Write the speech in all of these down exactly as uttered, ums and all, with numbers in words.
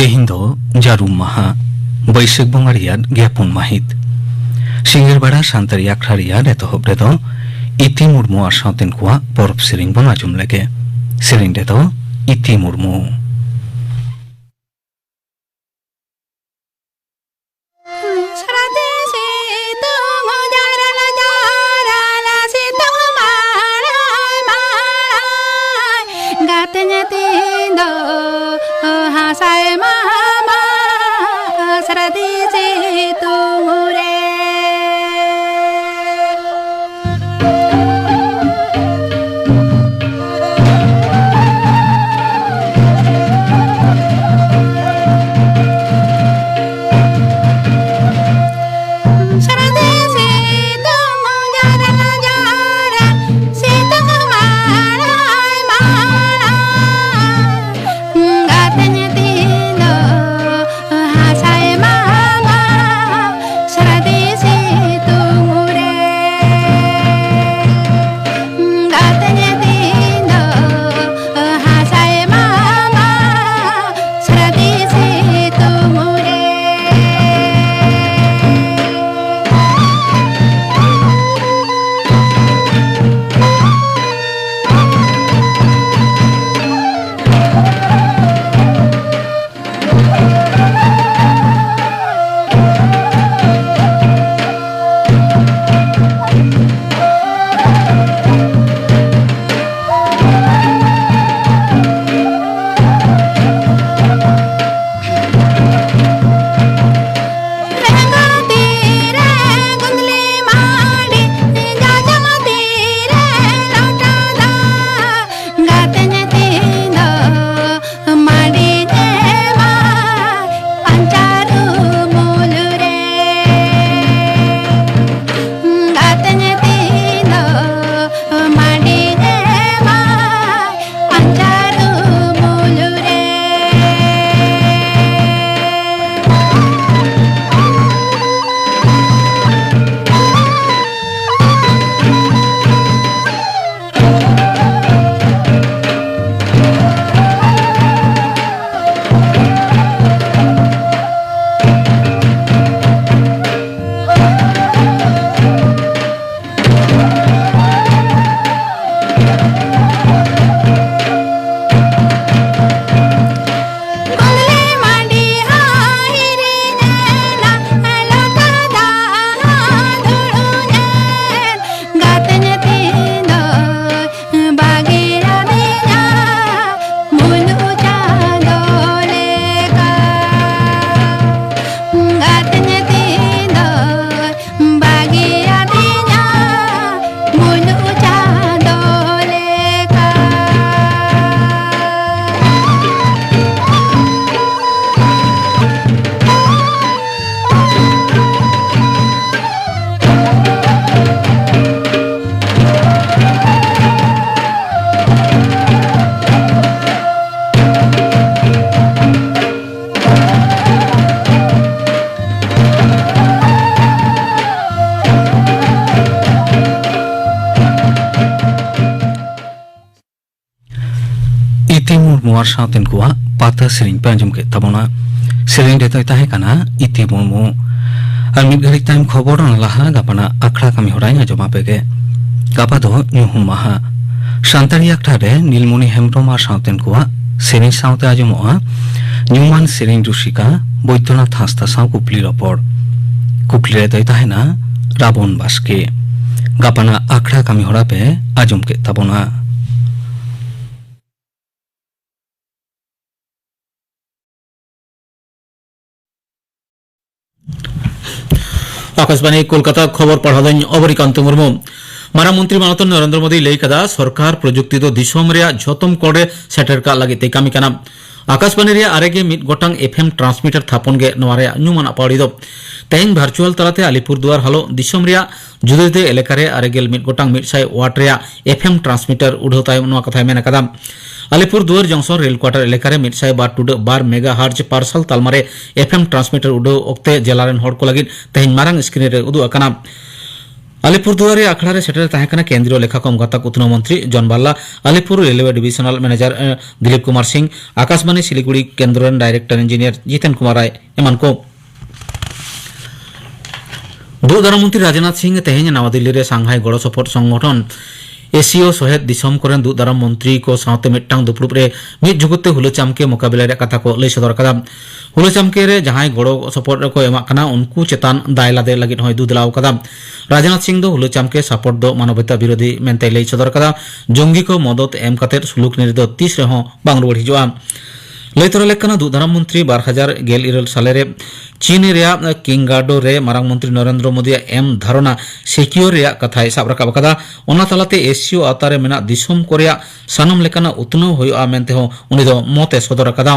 ᱛᱮᱦᱮᱧ ᱫᱚ ᱡᱟᱹᱨᱩᱢ ᱢᱟᱦᱟ, ᱵᱟᱹᱭᱥᱟᱹᱠᱷ ᱵᱚᱸᱜᱟ ᱨᱮᱭᱟᱜ ᱜᱮᱞ ᱯᱩᱱ ᱢᱟᱹᱦᱤᱛ᱾ ᱥᱤᱸᱜᱟᱹᱲ ᱵᱮᱲᱟ ᱥᱟᱱᱛᱟᱲᱤ ᱟᱠᱷᱲᱟ ᱨᱮᱭᱟᱜ ᱮᱛᱚᱦᱚᱵ ᱨᱮᱫᱚ ᱤᱛᱤ ᱢᱩᱨᱢᱩ ᱟᱨ ᱥᱟᱶᱛᱮᱱ ᱠᱚᱣᱟᱜ ᱯᱚᱨᱚᱵᱽ ᱥᱮᱨᱮᱧ ᱵᱚᱱ ᱟᱸᱡᱚᱢ ᱞᱮᱜᱮ᱾ ᱥᱮᱨᱮᱧ ᱨᱮᱫᱚ ᱤᱛᱤ ᱢᱩᱨᱢᱩ᱾ ᱥᱟᱹᱨᱫᱤ ᱥᱤᱛᱩᱝ ᱡᱟᱨᱟᱞᱟ ᱡᱟᱨᱟᱞᱟ ᱥᱤᱛᱩᱝ ᱢᱟᱲᱟᱭ ᱢᱟᱲᱟᱭ ᱜᱟᱛᱮ ᱧᱟᱛᱤᱧ ᱫᱚ ᱦᱟᱥᱟᱭ ᱢᱟᱢᱟ ᱥᱟᱹᱨᱫᱤ ᱥᱤᱛᱩᱝ ᱨᱮ᱾ ᱟᱨ ᱥᱟᱶᱛᱮᱱ ᱠᱚᱣᱟᱜ ᱯᱟᱛᱟ ᱥᱮᱨᱮᱧ ᱯᱮ ᱟᱸᱡᱚᱢ ᱠᱮᱫ ᱛᱟᱵᱚᱱᱟ᱾ ᱥᱮᱨᱮᱧ ᱨᱮᱫᱚᱭ ᱛᱟᱦᱮᱸ ᱠᱟᱱᱟ ᱤᱛᱤ ᱢᱩᱨᱢᱩ᱾ ᱟᱨ ᱢᱤᱫ ᱜᱷᱟᱹᱲᱤᱡ ᱛᱟᱭᱚᱢ ᱠᱷᱚᱵᱚᱨ, ᱚᱱᱟ ᱞᱟᱦᱟ ᱜᱟᱯᱟᱱᱟᱜ ᱟᱠᱷᱲᱟ ᱠᱟᱹᱢᱤ ᱦᱚᱨᱟᱧ ᱟᱸᱡᱚᱢ ᱟᱯᱮ ᱜᱮ᱾ ᱜᱟᱯᱟ ᱫᱚ ᱧᱩᱦᱩᱢ ᱢᱟᱦᱟ᱾ ᱥᱟᱱᱛᱟᱲᱤ ᱟᱠᱷᱲᱟ ᱨᱮ ᱱᱤᱞᱢᱚᱱᱤ ᱦᱮᱢᱵᱽᱨᱚᱢ ᱟᱨ ᱥᱟᱶᱛᱮᱱ ᱠᱚᱣᱟᱜ ᱥᱮᱨᱮᱧ ᱥᱟᱶᱛᱮ ᱟᱸᱡᱚᱢᱚᱜᱼᱟ ᱧᱩᱢᱟᱱ ᱥᱮᱨᱮᱧ ᱨᱩᱥᱤᱠᱟ ᱵᱳᱭᱫᱚᱱᱟᱛᱷ ᱦᱟᱸᱥᱫᱟ ᱥᱟᱶ ᱠᱩᱠᱞᱤ ᱨᱚᱯᱚᱲ᱾ ᱠᱩᱠᱞᱤ ᱨᱮᱫᱚᱭ ᱛᱟᱦᱮᱱᱟ ᱨᱟᱵᱚᱱ ᱵᱟᱥᱠᱮ᱾ ᱜᱟᱯᱟᱱᱟᱜ ᱟᱠᱷᱲᱟ ᱠᱟᱹᱢᱤ ᱦᱚᱨᱟ ᱯᱮ ᱟᱸᱡᱚᱢ ᱠᱮᱫ ᱛᱟᱵᱚᱱᱟ᱾ ᱟᱠᱟᱥᱵᱟᱬᱤ ᱠᱳᱞᱠᱟᱛᱟ, ᱠᱷᱚᱵᱚᱨ ᱯᱟᱲᱦᱟᱣ ᱫᱟᱹᱧ ᱚᱵᱚᱱᱤᱠᱟᱱᱛᱚ ᱢᱩᱨᱢᱩ᱾ ᱢᱟᱨᱟᱝ ᱢᱚᱱᱛᱨᱤ ᱢᱟᱱᱚᱛᱟᱱ ᱱᱚᱨᱮᱱᱫᱨᱚ ᱢᱳᱫᱤᱭ ᱞᱟᱹᱭ ᱠᱟᱫᱟ, ᱥᱚᱨᱠᱟᱨ ᱯᱨᱚᱡᱩᱠᱛᱤ ᱫᱚ ᱫᱤᱥᱚᱢ ᱨᱮᱭᱟᱜ ᱡᱷᱚᱛᱚᱢ ᱠᱚᱬ ᱨᱮ ᱥᱮᱴᱮᱨ ᱠᱟᱜ ᱞᱟᱹᱜᱤᱫ ᱛᱮᱭ ᱠᱟᱹᱢᱤ ᱠᱟᱱᱟ᱾ ᱟᱠᱟᱥᱵᱟᱬᱤ ᱨᱮᱭᱟᱜ ᱟᱨᱮ ᱜᱮ ᱢᱤᱫ ᱜᱚᱴᱟᱝ ᱮᱯᱷ ᱮᱢ ᱴᱨᱟᱱᱥᱢᱤᱴᱟᱨ ᱛᱷᱟᱯᱚᱱ ᱜᱮ ᱱᱚᱣᱟ ᱨᱮᱭᱟᱜ ᱧᱩᱢᱟᱱᱟᱜ ᱯᱟᱹᱣᱲᱤ ᱫᱚ᱾ ᱛᱮᱦᱮᱧ ᱵᱷᱟᱨᱪᱩᱣᱟᱞ ᱛᱟᱞᱟᱛᱮ ᱟᱞᱤᱯᱩᱨ ᱫᱩᱣᱟᱨ ᱦᱟᱞᱚ ᱫᱤᱥᱚᱢ ᱨᱮᱭᱟᱜ ᱡᱩᱫᱟᱹ ᱡᱩᱫᱟᱹ ᱮᱞᱟᱠᱟ ᱨᱮ ᱟᱨᱮ ᱜᱮᱞ ᱢᱤᱫ ᱜᱚᱴᱟᱝ ᱢᱤᱫ ᱥᱟᱭ ᱣᱟᱴ ᱨᱮᱭᱟᱜ ᱮᱯᱷ ᱮᱢ ᱴᱨᱟᱱᱥᱢᱤᱴᱟᱨ ᱩᱰᱷᱟᱹᱣ ᱛᱟᱭᱚᱢ ᱱᱚᱣᱟ ᱠᱟᱛᱷᱟᱭ ᱢᱮᱱ ᱟᱠᱟᱫᱟ᱾ ᱟᱞᱤᱯᱩᱨ ᱫᱩᱣᱟᱨ ᱡᱚᱝᱥᱚᱱ ᱨᱮᱞ ᱠᱣᱟᱴᱟᱨ ᱮᱞᱟᱠᱟ ᱨᱮ ᱢᱤᱫ ᱥᱟᱭ ᱵᱟᱨ ᱴᱩᱰᱟᱹᱜ ᱵᱟᱨ ᱢᱮᱜᱟ ᱦᱟᱨᱡᱽ ᱯᱟᱨᱥᱟᱞ ᱛᱟᱞᱢᱟ ᱨᱮ ᱮᱯᱷ ᱮᱢ ᱴᱨᱟᱱᱥᱢᱤᱴᱟᱨ ᱩᱰᱷᱟᱹᱣ ᱚᱠᱛᱮ ᱡᱮᱞᱟ ᱨᱮᱱ ᱦᱚᱲ ᱠᱚ ᱞᱟᱹᱜᱤᱫ ᱛᱮᱦᱮᱧ ᱢᱟᱨᱟᱝ ᱥᱠᱨᱤᱱ ᱨᱮ ᱩᱫᱩᱜ ᱟᱠᱟᱱᱟ᱾ ᱟᱞᱤᱯᱩᱨ ᱫᱩᱣᱟᱨ ᱨᱮ ᱟᱠᱷᱲᱟ ᱨᱮ ᱥᱮᱴᱮᱨ ᱛᱟᱦᱮᱸ ᱠᱟᱱᱟ ᱠᱮᱱᱫᱨᱤᱭᱚ ᱞᱮᱠᱷᱟ ᱠᱚᱢ ᱜᱟᱛᱟᱠ ᱩᱛᱱᱟᱹᱣ ᱢᱚᱱᱛᱨᱤ ᱡᱚᱱ ᱵᱷᱟᱞᱞᱟ, ᱟᱞᱤᱯᱩᱨ ᱨᱮᱞᱣᱮ ᱰᱤᱵᱤᱡᱚᱱᱟᱞ ᱢᱮᱱᱮᱡᱟᱨ, ᱮ, ᱫᱤᱞᱤᱯ ᱠᱩᱢᱟᱨ ᱥᱤᱝ, ᱟᱠᱟᱥᱵᱟᱬᱤ ᱥᱤᱞᱤᱜᱩᱲᱤ ᱠᱮᱱᱫᱨᱚ ᱨᱮᱱ ᱰᱟᱭᱨᱮᱠᱴᱚᱨ ᱤᱧᱡᱤᱱᱤᱭᱟᱨ ᱡᱤᱛᱮᱱ ᱠᱩᱢᱟᱨ ᱨᱟᱭ ᱮᱢᱟᱱ ᱠᱚ᱾ ᱫᱩᱜ ᱫᱟᱨᱟᱢ ᱢᱚᱱᱛᱨᱤ ᱨᱟᱡᱽᱱᱟᱛᱷ ᱥᱤᱝ ᱛᱮᱦᱮᱧ ᱱᱟᱣᱟ ᱫᱤᱞᱞᱤ ᱨᱮ ᱥᱟᱝᱦᱟᱭ ᱜᱚᱲᱚ ᱥᱚᱯᱚᱦᱚᱫ ᱥᱚᱝᱜᱚᱴᱷᱚᱱ, ᱮᱥᱤᱳ, ᱥᱚᱦᱮᱫ ᱫᱤᱥᱚᱢ ᱠᱚᱨᱮᱱ ᱫᱩᱜ ᱫᱟᱨᱟᱢ ᱢᱚᱱᱛᱨᱤ ᱠᱚ ᱥᱟᱶᱛᱮ ᱢᱤᱫᱴᱟᱝ ᱫᱩᱯᱲᱩᱵ ᱨᱮ ᱢᱤᱫ ᱡᱩᱜᱩᱫ ᱛᱮ ᱦᱩᱞᱟᱹ ᱪᱟᱢᱠᱮ ᱢᱳᱠᱟᱵᱤᱞᱟ ᱨᱮᱭᱟᱜ ᱠᱟᱛᱷᱟ ᱠᱚ ᱞᱟᱹᱭ ᱥᱚᱫᱚᱨ ᱟᱠᱟᱫᱟ᱾ ᱦᱩᱞᱟᱹ ᱪᱟᱢᱠᱮ ᱨᱮ ᱡᱟᱦᱟᱸᱭ ᱜᱚᱲᱚ ᱥᱚᱯᱚᱦᱚᱫ ᱨᱮᱠᱚ ᱮᱢᱟᱜ ᱠᱟᱱᱟ, ᱩᱱᱠᱩ ᱪᱮᱛᱟᱱ ᱫᱟᱭ ᱞᱟᱫᱮ ᱞᱟᱹᱜᱤᱫ ᱦᱚᱸᱭ ᱫᱩ ᱫᱮᱞᱟᱣ ᱟᱠᱟᱫᱟ᱾ ᱨᱟᱡᱽᱱᱟᱛᱷ ᱥᱤᱝ ᱫᱚ ᱦᱩᱞᱟᱹ ᱪᱟᱢᱠᱮ ᱥᱟᱯᱚᱴ ᱫᱚ ᱢᱟᱱᱚᱵᱤᱭᱚᱛᱟ ᱵᱤᱨᱳᱫᱷᱤ ᱢᱮᱱᱛᱮᱭ ᱞᱟᱹᱭ ᱥᱚᱫᱚᱨ ᱟᱠᱟᱫᱟ᱾ ᱡᱚᱝᱜᱤ ᱠᱚ ᱢᱚᱫᱚᱫ ᱮᱢ ᱠᱟᱛᱮ ᱥᱩᱞᱩᱠ ᱱᱤᱨᱤ ᱫᱚ ᱛᱤᱥ ᱨᱮᱦᱚᱸ ᱵᱟᱝ ᱨᱩᱣᱟᱹᱲ ᱦᱤᱡᱩᱜᱼᱟ᱾ ᱞᱟᱹᱭ ᱛᱚᱨᱟ ᱞᱮᱠ ᱠᱟᱱᱟ, ᱫᱩᱜ ᱫᱟᱨᱟᱢ ᱢᱚᱱᱛᱨᱤ ᱵᱟᱨ ᱦᱟᱡᱟᱨ ᱜᱮᱞ ᱤᱨᱟᱹᱞ ᱥᱟᱞᱮ ᱨᱮ ᱪᱤᱱ ᱨᱮᱭᱟᱜ ᱠᱤᱝᱜᱟᱰᱳ ᱨᱮ ᱢᱟᱨᱟᱝ ᱢᱚᱱᱛᱨᱤ ᱱᱚᱨᱮᱱᱫᱨᱚ ᱢᱳᱫᱤᱭᱟᱜ ᱮᱢ ᱫᱷᱟᱨᱚᱱᱟ ᱥᱤᱠᱤᱭᱳᱨ ᱨᱮᱭᱟᱜ ᱠᱟᱛᱷᱟᱭ ᱥᱟᱵ ᱨᱟᱠᱟᱵ ᱟᱠᱟᱫᱟ᱾ ᱚᱱᱟ ᱛᱟᱞᱟᱛᱮ ᱮᱥᱤᱭᱳ ᱟᱣᱛᱟ ᱨᱮ ᱢᱮᱱᱟᱜ ᱫᱤᱥᱚᱢ ᱠᱚ ᱨᱮᱭᱟᱜ ᱥᱟᱱᱟᱢ ᱞᱮᱠᱟᱱᱟᱜ ᱩᱛᱱᱟᱹᱣ ᱦᱩᱭᱩᱜᱼᱟ ᱢᱮᱱᱛᱮ ᱦᱚᱸ ᱩᱱᱤ ᱫᱚ ᱢᱚᱛ ᱮ ᱥᱚᱫᱚᱨ ᱟᱠᱟᱫᱟ᱾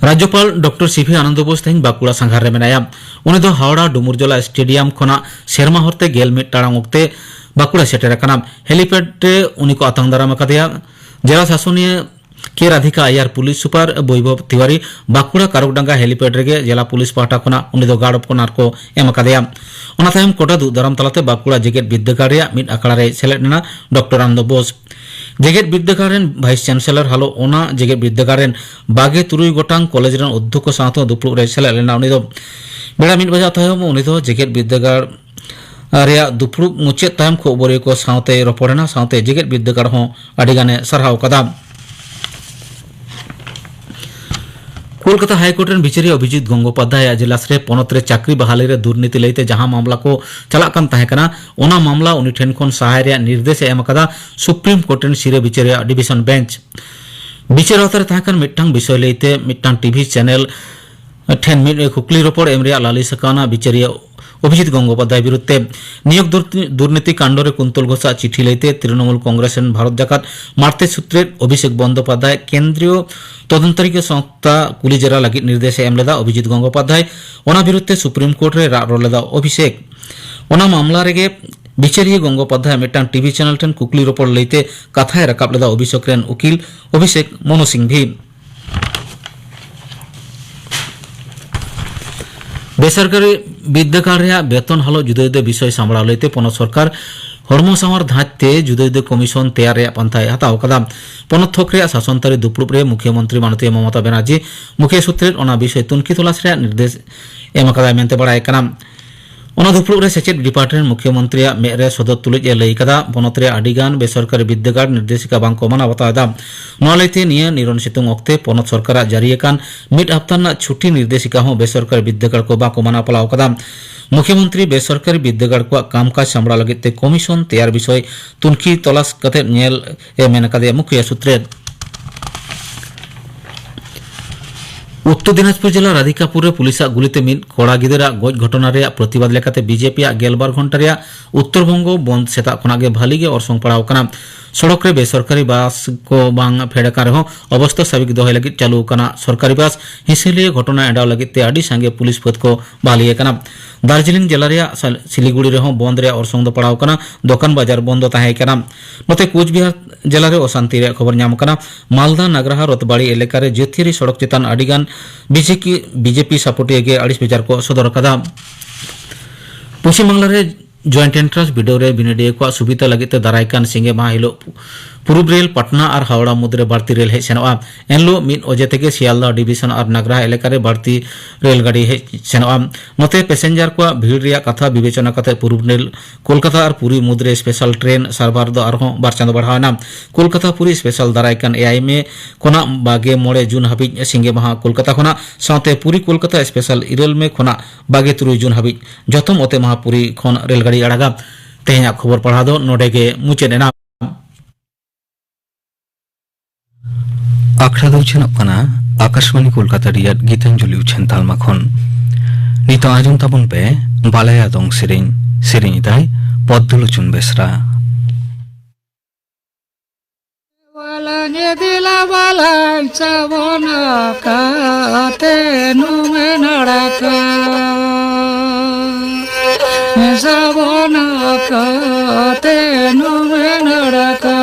ᱨᱟᱡᱽᱡᱚᱯᱟᱞ ᱰᱚᱠᱴᱚᱨ ᱥᱤ ᱵᱷᱤ ᱟᱱᱚᱱᱫᱚ ᱵᱳᱥ ᱛᱮᱦᱮᱧ ᱵᱟᱸᱠᱩᱲᱟ ᱥᱟᱸᱜᱷᱟᱨ ᱨᱮ ᱢᱮᱱᱟᱭᱟ᱾ ᱩᱱᱤ ᱫᱚ ᱦᱟᱣᱲᱟ ᱰᱩᱢᱩᱨᱡᱚᱞᱟ ᱥᱴᱮᱰᱤᱭᱟᱢ ᱠᱷᱚᱱᱟᱜ ᱥᱮᱨᱢᱟ ᱦᱚᱨᱛᱮ ᱜᱮᱞ ᱢᱤᱫ ᱴᱟᱲᱟᱝ ᱚᱠᱛᱮ ᱵᱟᱸᱠᱩᱲᱟ ᱥᱮᱴᱮᱨ ᱟᱠᱟᱱᱟ᱾ ᱦᱮᱞᱤᱯᱮᱰ ᱨᱮ ᱩᱱᱤ ᱠᱚ ᱟᱛᱟᱝ ᱫᱟᱨᱟᱢ ᱟᱠᱟᱫᱮᱭᱟ᱾ ᱡᱮᱞᱟ ᱥᱟᱥᱚᱱᱤᱭᱟᱹ ᱠᱮ ᱨᱟᱫᱷᱤᱠᱟ ᱟᱭᱟᱨ, ᱯᱩᱞᱤᱥ ᱥᱩᱯᱟᱨ ᱵᱳᱭᱵᱷᱚᱵ ᱛᱤᱣᱟᱨᱤ ᱵᱟᱸᱠᱩᱲᱟ ᱠᱟᱨᱚᱠᱰᱟᱸᱜᱟ ᱦᱮᱞᱤᱯᱮᱰ ᱨᱮᱜᱮ ᱡᱮᱞᱟ ᱯᱩᱞᱤᱥ ᱯᱟᱦᱴᱟ ᱠᱷᱚᱱᱟᱜ ᱩᱱᱤ ᱫᱚ ᱜᱟᱨᱰ ᱚᱯᱷ ᱚᱱᱟᱨ ᱠᱚ ᱮᱢ ᱟᱠᱟᱫᱮᱭᱟ᱾ ᱚᱱᱟ ᱛᱟᱭᱚᱢ ᱠᱚᱰᱟ ᱫᱩᱜ ᱫᱟᱨᱟᱢ ᱛᱟᱞᱟᱛᱮ ᱵᱟᱸᱠᱩᱲᱟ ᱡᱮᱜᱮᱛ ᱵᱤᱨᱫᱟᱹᱜᱟᱲ ᱨᱮᱭᱟᱜ ᱢᱤᱫ ᱟᱠᱷᱲᱟ ᱨᱮᱭ ᱥᱮᱞᱮᱫ ᱞᱮᱱᱟ ᱰᱚᱠᱴᱚᱨ ᱟᱱᱚᱱᱫᱚ ᱵᱳᱥ᱾ ᱡᱮᱜᱮᱛ ᱵᱤᱨᱫᱟᱹᱜᱟᱲ ᱨᱮᱱ ᱵᱷᱟᱭᱤᱥ ᱪᱟᱱᱥᱮᱞᱚᱨ ᱦᱟᱞᱚ ᱚᱱᱟ ᱡᱮᱜᱮᱛ ᱵᱤᱨᱫᱟᱹᱜᱟᱲ ᱨᱮᱱ ᱵᱟᱜᱮ ᱛᱩᱨᱩᱭ ᱜᱚᱴᱟᱝ ᱠᱚᱞᱮᱡᱽ ᱨᱮᱱ ᱚᱫᱽᱫᱷᱚᱠᱠᱚ ᱥᱟᱶᱛᱮ ᱫᱩᱯᱲᱩᱵ ᱨᱮᱭ ᱥᱮᱞᱮᱫ ᱞᱮᱱᱟ᱾ ᱩᱱᱤ ᱫᱚ ᱵᱮᱲᱟ ᱢᱤᱫ ᱵᱟᱡᱟᱜ ᱛᱟᱭᱚᱢ ᱩᱱᱤ ᱫᱚ ᱡᱮᱜᱮᱛ ᱵᱤᱨᱫᱟᱹᱜᱟᱲ ᱨᱮᱭᱟᱜ ᱫᱩᱯᱲᱩᱵ ᱢᱩᱪᱟᱹᱫ ᱛᱟᱭᱚᱢ ᱠᱷᱚᱵᱚᱨᱤᱭᱟᱹ ᱠᱚ ᱥᱟᱶᱛᱮᱭ ᱨᱚᱯᱚᱲ ᱮᱱᱟ, ᱥᱟᱶᱛᱮ ᱡᱮᱜᱮᱛ ᱵᱤᱨᱫᱟᱹᱜᱟᱲ ᱦᱚᱸ ᱟᱹᱰᱤ ᱜᱟᱱᱮ ᱥᱟᱨᱦᱟᱣ ᱟᱠᱟᱫᱟ᱾ ᱠᱳᱞᱠᱟᱛᱟ ᱦᱟᱭ ᱠᱳᱨᱴ ᱨᱮᱱ ᱵᱤᱪᱟᱹᱨᱤᱭᱟᱹ ᱚᱵᱷᱤᱡᱤᱛ ᱜᱚᱝᱜᱳᱯᱟᱫᱽᱫᱷᱟᱭ ᱟᱜ ᱮᱡᱞᱟᱥ ᱨᱮ ᱯᱚᱱᱚᱛ ᱨᱮ ᱪᱟᱹᱠᱨᱤ ᱵᱟᱦᱟᱞᱤ ᱨᱮ ᱫᱩᱨᱱᱤᱛᱤ ᱞᱟᱹᱭᱛᱮ ᱡᱟᱦᱟᱸ ᱢᱟᱢᱞᱟ ᱠᱚ ᱪᱟᱞᱟᱜ ᱠᱟᱱ ᱛᱟᱦᱮᱸ ᱠᱟᱱᱟ, ᱚᱱᱟ ᱢᱟᱢᱞᱟ ᱩᱱᱤ ᱴᱷᱮᱱ ᱠᱷᱚᱱ ᱥᱟᱦᱟᱭ ᱨᱮᱭᱟᱜ ᱱᱤᱨᱫᱮᱥ ᱮ ᱮᱢ ᱟᱠᱟᱫᱟ ᱥᱩᱯᱨᱤᱢ ᱠᱳᱨᱴ ᱨᱮᱱ ᱥᱤᱨᱟᱹ ᱵᱤᱪᱟᱹᱨᱤᱭᱟᱹ ᱰᱤᱵᱤᱥᱚᱱ ᱵᱮᱧᱪ᱾ ᱵᱤᱪᱟᱹᱨ ᱟᱣᱛᱟ ᱨᱮ ᱛᱟᱦᱮᱸ ᱠᱟᱱ ᱢᱤᱫᱴᱟᱝ ᱵᱤᱥᱚᱭ ᱞᱟᱹᱭᱛᱮ ᱢᱤᱫᱴᱟᱝ ᱴᱤᱵᱷᱤ ᱪᱮᱱᱮᱞ ᱴᱷᱮᱱ ᱢᱤᱫ ᱠᱩᱠᱞᱤ ᱨᱚᱯᱚᱲ ᱮᱢ ᱨᱮᱭᱟᱜ ᱞᱟᱹᱞᱤᱥ ᱟᱠᱟᱱᱟ ᱵᱤᱪᱟᱹᱨᱤᱭᱟᱹ ᱚᱵᱷᱤᱡᱤᱛ ᱜᱚᱝᱜᱳᱯᱟᱫᱽᱫᱷᱟᱭ ᱵᱤᱨᱩᱫᱷ ᱛᱮ ᱱᱤᱭᱳᱜᱽ ᱫᱩᱨ-, ᱫᱩᱨᱱᱤᱛᱤ ᱠᱟᱱᱰ ᱨᱮ ᱠᱩᱱᱛᱚᱞ ᱜᱷᱳᱥᱟᱜ ᱪᱤᱴᱷᱤ ᱞᱟᱹᱭᱛᱮ ᱛᱨᱤᱱᱚᱢᱩᱞ ᱠᱚᱝᱜᱨᱮᱥ ᱨᱮᱱ ᱵᱷᱟᱨᱚᱛ ᱡᱟᱠᱟᱛ ᱢᱟᱨᱛᱮ ᱥᱩᱛᱨᱮᱛ ᱚᱵᱷᱤᱥᱮᱠ ᱵᱚᱱᱫᱳᱯᱟᱫᱽᱫᱷᱟᱭ ᱠᱮᱱᱫᱨᱤᱭᱚ ᱛᱚᱫᱚᱱᱛᱚᱨᱤᱠ ᱥᱚᱝᱥᱛᱷᱟ ᱠᱩᱞᱤ ᱡᱮᱨᱟ ᱞᱟᱹᱜᱤᱫ ᱱᱤᱨᱫᱮᱥ ᱮ ᱮᱢ ᱞᱮᱫᱟ ᱚᱵᱷᱤᱡᱤᱛ ᱜᱚᱝᱜᱳᱯᱟᱫᱽᱫᱷᱟᱭ᱾ ᱚᱱᱟ ᱵᱤᱨᱩᱫᱷ ᱛᱮ ᱥᱩᱯᱨᱤᱢ ᱠᱳᱨᱴ ᱨᱮ ᱨᱟᱜ ᱨᱚᱲ ᱞᱮᱫᱟ ᱚᱵᱷᱤᱥᱮᱠ᱾ ᱚᱱᱟ ᱢᱟᱢᱞᱟ ᱨᱮᱜᱮ ᱵᱤᱪᱟᱹᱨᱤᱭᱟᱹ ᱜᱚᱝᱜᱳᱯᱟᱫᱽᱫᱷᱟᱭ ᱢᱤᱫᱴᱟᱝ ᱴᱤᱵᱷᱤ ᱪᱮᱱᱮᱞ ᱴᱷᱮᱱ ᱠᱩᱠᱞᱤ ᱨᱚᱯᱚᱲ ᱞᱟᱹᱭᱛᱮ ᱠᱟᱛᱷᱟᱭ ᱨᱟᱠᱟᱵ ᱞᱮᱫᱟ ᱚᱵᱷᱤᱥᱮᱠ ᱨᱮᱱ ᱩᱠᱤᱞ ᱚᱵᱷᱤᱥᱮᱠ ᱢᱚᱱᱩ ᱥᱤᱝᱵᱷᱤ᱾ ᱵᱮᱥᱚᱨᱠᱟᱨᱤ ᱵᱤᱨᱫᱟᱹᱜᱟᱲ ᱨᱮᱭᱟᱜ ᱵᱮᱛᱚᱱ ᱦᱟᱞᱚᱛ ᱡᱩᱫᱟᱹ ᱡᱩᱫᱟᱹ ᱵᱤᱥᱚᱭ ᱥᱟᱢᱵᱲᱟᱣ ᱞᱟᱹᱭᱛᱮ ᱯᱚᱱᱚᱛ ᱥᱚᱨᱠᱟᱨ ᱦᱚᱲᱢᱚ ᱥᱟᱶᱟᱨ ᱫᱷᱟᱡᱽ ᱛᱮ ᱡᱩᱫᱟᱹ ᱡᱩᱫᱟᱹ ᱠᱚᱢᱤᱥᱚᱱ ᱛᱮᱭᱟᱨ ᱨᱮᱭᱟᱜ ᱯᱟᱱᱛᱷᱟᱭ ᱦᱟᱛᱟᱣ ᱟᱠᱟᱫᱟ᱾ ᱯᱚᱱᱚᱛ ᱛᱷᱚᱠ ᱨᱮᱭᱟᱜ ᱥᱟᱥᱚᱱ ᱛᱟᱹᱨᱤ ᱫᱩᱯᱲᱩᱵ ᱨᱮ ᱢᱩᱠᱷᱭᱟᱹ ᱢᱚᱱᱛᱨᱤ ᱢᱟᱱᱚᱛᱤᱭᱟᱹ ᱢᱚᱢᱚᱛᱟ ᱵᱟᱱᱟᱨᱡᱤ ᱢᱩᱠᱷᱭᱟᱹ ᱥᱩᱛᱨᱮᱛ ᱚᱱᱟ ᱵᱤᱥᱚᱭ ᱛᱩᱱᱠᱷᱤ ᱛᱚᱞᱟᱥ ᱨᱮᱭᱟᱜ ᱱᱤᱨᱫᱮᱥ ᱮᱢ ᱟᱠᱟᱫᱟᱭ ᱢᱮᱱᱛᱮ ᱵᱟᱲᱟᱭ ᱠᱟᱱᱟ᱾ ᱚᱱᱟ ᱫᱩᱯᱲᱩᱵ ᱨᱮ ᱥᱮᱪᱮᱫ ᱰᱤᱯᱟᱨᱴᱢᱮᱱᱴ ᱢᱩᱠᱷᱭᱟᱹ ᱢᱚᱱᱛᱨᱤᱭᱟᱜ ᱢᱮᱫ ᱨᱮ ᱥᱚᱫᱚᱨ ᱛᱩᱞᱩᱡ ᱮ ᱞᱟᱹᱭ ᱟᱠᱟᱫᱟ, ᱯᱚᱱᱚᱛ ᱨᱮ ᱟᱹᱰᱤ ᱜᱟᱱ ᱵᱮᱥᱚᱨᱠᱟᱨᱤ ᱵᱤᱨᱫᱟᱹᱜᱟᱲ ᱱᱤᱨᱫᱮᱥᱤᱠᱟ ᱵᱟᱝ ᱠᱚ ᱢᱟᱱᱟᱣ ᱵᱟᱛᱟᱣ ᱮᱫᱟ᱾ ᱱᱚᱣᱟ ᱞᱟᱹᱭᱛᱮ ᱱᱤᱭᱟᱹ ᱱᱤᱨᱚᱱ ᱥᱤᱛᱩᱝ ᱚᱠᱛᱮ ᱯᱚᱱᱚᱛ ᱥᱚᱨᱠᱟᱨᱟᱜ ᱡᱟᱹᱨᱤ ᱟᱠᱟᱱ ᱢᱤᱫ ᱦᱟᱯᱛᱟ ᱨᱮᱱᱟᱜ ᱪᱷᱩᱴᱤ ᱱᱤᱨᱫᱮᱥᱤᱠᱟ ᱦᱚᱸ ᱵᱮᱥᱚᱨᱠᱟᱨᱤ ᱵᱤᱨᱫᱟᱹᱜᱟᱲ ᱠᱚ ᱵᱟᱠᱚ ᱢᱟᱱᱟᱣ ᱯᱟᱞᱟᱣ ᱟᱠᱟᱫᱟ᱾ ᱢᱩᱠᱷᱭᱟᱹ ᱢᱚᱱᱛᱨᱤ ᱵᱮᱥᱚᱨᱠᱟᱨᱤ ᱵᱤᱨᱫᱟᱹᱜᱟᱲ ᱠᱚᱣᱟᱜ ᱠᱟᱢᱠᱟᱡᱽ ᱥᱟᱢᱵᱲᱟᱣ ᱞᱟᱹᱜᱤᱫ ᱛᱮ ᱠᱚᱢᱤᱥᱚᱱ ᱛᱮᱭᱟᱨ ᱵᱤᱥᱚᱭ ᱛᱩᱱᱠᱷᱤ ᱛᱚᱞᱟᱥ ᱠᱟᱛᱮ ᱧᱮᱞ ᱮ ᱢᱮᱱ ᱟᱠᱟᱫᱮᱭᱟ ᱢᱩᱠᱷᱭᱟᱹ ᱥᱩᱛᱨᱮᱛ᱾ ᱩᱛᱛᱚᱨ ᱫᱤᱱᱟᱡᱽᱯᱩᱨ ᱡᱮᱞᱟ ᱨᱟᱫᱷᱤᱠᱟᱯᱩᱨ ᱨᱮ ᱯᱩᱞᱤᱥᱟᱜ ᱜᱩᱞᱤᱛᱮ ᱢᱤᱫ ᱠᱚᱲᱟ ᱜᱤᱫᱟᱹᱨᱟᱜ ᱜᱚᱡ ᱜᱷᱚᱴᱚᱱᱟ ᱨᱮᱭᱟᱜ ᱯᱨᱚᱛᱤᱵᱟᱫ ᱞᱮᱠᱟᱛᱮ ᱵᱤᱡᱮᱯᱤ ᱟᱜ ᱜᱮᱞᱵᱟᱨ ᱜᱷᱚᱱᱴᱟ ᱨᱮᱭᱟᱜ ᱩᱛᱛᱚᱨᱵᱚᱝᱜᱚ ᱵᱚᱱᱫ ᱥᱮᱛᱟᱜ ᱠᱷᱚᱱᱟᱜ ᱜᱮ ᱵᱷᱟᱹᱞᱤ ᱜᱮ ᱚᱨᱥᱚᱝ ᱯᱟᱲᱟᱣ ᱟᱠᱟᱱᱟ᱾ ᱥᱚᱲᱚᱠ ᱨᱮ ᱵᱮᱥᱚᱨᱠᱟᱨᱤ ᱵᱟᱥ ᱠᱚ ᱵᱟᱝ ᱯᱷᱮᱰ ᱟᱠᱟᱱ ᱨᱮᱦᱚᱸ ᱚᱵᱚᱥᱛᱟ ᱥᱟᱵᱤᱠ ᱫᱚᱦᱚᱭ ᱞᱟᱹᱜᱤᱫ ᱪᱟᱹᱞᱩ ᱟᱠᱟᱱᱟ ᱥᱚᱨᱠᱟᱨᱤ ᱵᱟᱥ᱾ ᱦᱤᱸᱥᱟᱹᱞᱤᱭᱟᱹ ᱜᱷᱚᱴᱚᱱᱟ ᱮᱲᱟᱣ ᱞᱟᱹᱜᱤᱫ ᱛᱮ ᱟᱹᱰᱤ ᱥᱟᱸᱜᱮ ᱯᱩᱞᱤᱥ ᱯᱷᱟᱹᱫ ᱠᱚ ᱵᱟᱦᱟᱞᱤ ᱟᱠᱟᱱᱟ᱾ ᱫᱟᱨᱡᱤᱞᱤᱝ ᱡᱮᱞᱟ ᱨᱮᱭᱟᱜ ᱥᱟᱞ-, ᱥᱤᱞᱤᱜᱩᱲᱤ ᱨᱮᱦᱚᱸ ᱵᱚᱱᱫ ᱨᱮᱭᱟᱜ ᱚᱨᱥᱚᱝ ᱫᱚ ᱯᱟᱲᱟᱣ ᱟᱠᱟᱱᱟ᱾ ᱫᱚᱠᱟᱱ ᱵᱟᱡᱟᱨ ᱵᱚᱱᱫ ᱫᱚ ᱛᱟᱦᱮᱸ ᱠᱟᱱᱟ᱾ ᱱᱚᱛᱮ ᱠᱳᱪᱵᱤᱦᱟᱨ ᱡᱮᱞᱟ ᱨᱮ ᱚᱥᱟᱱᱛᱤ ᱨᱮᱭᱟᱜ ᱠᱷᱚᱵᱚᱨ ᱧᱟᱢ ᱟᱠᱟᱱᱟ᱾ ᱢᱟᱞᱫᱟ ᱱᱟᱜᱽᱨᱟᱦᱟ ᱨᱚᱛᱵᱟᱲᱤ ᱮᱞᱟᱠᱟ ᱨᱮ ᱡᱟᱹᱛᱤᱭᱟᱹᱨᱤ ᱥᱚᱲᱚᱠ ᱪᱮᱛᱟᱱ ᱟᱹᱰᱤ ᱜᱟᱱ ᱵᱤᱡᱮᱯᱤ, ᱵᱤᱡᱮᱯᱤ ᱥᱟᱯᱚᱨᱴᱤᱭᱟᱹ ᱜᱮ ᱟᱹᱲᱤᱥ ᱵᱮᱡᱟᱨ ᱠᱚ ᱥᱚᱫᱚᱨ ᱟᱠᱟᱫᱟ᱾ ᱯᱚᱪᱷᱤᱢ ᱵᱟᱝᱞᱟ ᱨᱮ ᱡᱚᱭᱮᱱᱴ ᱮᱱᱴᱨᱟᱱᱥ ᱵᱤᱰᱟᱹᱣ ᱨᱮ ᱵᱤᱱᱤᱰᱤᱭᱟᱹ ᱠᱚᱣᱟᱜ ᱥᱩᱵᱤᱫᱷᱟ ᱞᱟᱹᱜᱤᱫ ᱛᱮ ᱫᱟᱨᱟᱭ ᱠᱟᱱ ᱥᱤᱸᱜᱮ ᱢᱟᱦᱟ ᱦᱤᱞᱳᱜ ᱯᱩ-, ᱯᱩᱨᱩᱵ ᱨᱮᱞ ᱯᱟᱴᱱᱟ ᱟᱨ ᱦᱟᱣᱲᱟ ᱢᱩᱫᱽᱨᱮ ᱵᱟᱹᱲᱛᱤ ᱨᱮᱞ ᱦᱮᱡ ᱥᱮᱱᱚᱜᱼᱟ᱾ ᱮᱱᱦᱤᱞᱳᱜ ᱢᱤᱫ ᱚᱡᱮ ᱛᱮᱜᱮ ᱥᱤᱭᱟᱞᱫᱟ ᱰᱤᱵᱤᱥᱚᱱ ᱟᱨ ᱱᱟᱜᱽᱨᱟᱦᱟ ᱮᱞᱟᱠᱟ ᱨᱮ ᱵᱟᱹᱲᱛᱤ ᱨᱮᱞ ᱜᱟᱹᱰᱤ ᱦᱮᱡ ᱥᱮᱱᱚᱜᱼᱟ᱾ ᱱᱚᱛᱮ ᱯᱮᱥᱮᱧᱡᱟᱨ ᱠᱚᱣᱟᱜ ᱵᱷᱤᱲ ᱨᱮᱭᱟᱜ ᱠᱟᱛᱷᱟ ᱵᱤᱵᱮᱪᱚᱱᱟ ᱠᱟᱛᱮ ᱯᱩᱨᱩᱵ ᱨᱮᱞ ᱠᱳᱞᱠᱟᱛᱟ ᱟᱨ ᱯᱩᱨᱤ ᱢᱩᱫᱽᱨᱮ ᱥᱯᱮᱥᱟᱞ ᱴᱨᱮᱱ ᱥᱟᱨᱵᱷᱟᱨ ᱫᱚ ᱟᱨᱦᱚᱸ ᱵᱟᱨ ᱪᱟᱸᱫᱚ ᱵᱟᱲᱦᱟᱣ ᱮᱱᱟ᱾ ᱠᱳᱞᱠᱟᱛᱟ ᱯᱩᱨᱤ ᱥᱯᱮᱥᱟᱞ ᱫᱟᱨᱟᱭ ᱠᱟᱱ ᱮᱭᱟᱭ ᱢᱮ ᱠᱷᱚᱱᱟᱜ ᱵᱟᱜᱮ ᱢᱚᱬᱮ ᱡᱩᱱ ᱦᱟᱹᱵᱤᱡ ᱥᱤᱸᱜᱮ ᱢᱟᱦᱟ ᱠᱳᱞᱠᱟᱛᱟ ᱠᱷᱚᱱᱟᱜ ᱥᱟᱶᱛᱮ ᱯᱩᱨᱤ ᱠᱳᱞᱠᱟᱛᱟ ᱥᱯᱮᱥᱟᱞ ᱤᱨᱟᱹᱞ ᱢᱮ ᱠᱷᱚᱱᱟᱜ ᱵᱟᱜᱮ ᱛᱩᱨᱩᱭ ᱡᱩᱱ ᱦᱟᱹᱵᱤᱡ ᱡᱚᱛᱚᱢ ᱚᱛᱮ ᱢᱟᱦᱟ ᱯᱩᱨᱤ ᱠᱷᱚᱱ ᱨᱮᱞ ᱜᱟᱹᱰᱤ ᱟᱲᱟᱜᱟ᱾ ᱛᱮᱦᱮᱧᱟᱜ ᱠᱷᱚᱵᱚᱨ ᱯᱟᱲᱦᱟᱣ ᱫᱚ ᱱᱚᱰᱮ ᱜᱮ ᱢᱩᱪᱟᱹᱫ ᱮᱱᱟ᱾ ᱟᱠᱷᱲᱟ ᱫᱚ ᱩᱪᱷᱟᱹᱱᱚᱜ ᱠᱟᱱᱟ ᱟᱠᱟᱥᱵᱟᱱᱤ ᱠᱳᱞᱠᱟᱛᱟ ᱨᱮᱭᱟᱜ ᱜᱤᱛᱟᱧᱡᱚᱞᱤ ᱩᱪᱷᱟᱹᱱ ᱛᱟᱞᱢᱟ ᱠᱷᱚᱱ᱾ ᱱᱤᱛᱚᱜ ᱟᱸᱡᱚᱢ ᱛᱟᱵᱚᱱ ᱯᱮ ᱵᱟᱞᱟᱭᱟ ᱫᱚᱝ ᱥᱮᱨᱮᱧ᱾ ᱥᱮᱨᱮᱧ ᱮᱫᱟᱭ ᱯᱚᱫᱽᱫᱚᱞᱳᱪᱚᱱ ᱵᱮᱥᱨᱟ᱾ ᱵᱟᱞᱟᱧ ᱫᱮᱞᱟ ᱵᱟᱞᱟᱧ ᱥᱟᱵᱚᱱ ᱟᱠᱟᱛᱮ ᱱᱩᱢᱮ ᱱᱟᱲᱟᱠᱟ᱾ ᱥᱟᱵᱚᱱ ᱟᱠᱟᱛᱮ ᱱᱩᱢᱮ ᱱᱟᱲᱟᱠᱟ᱾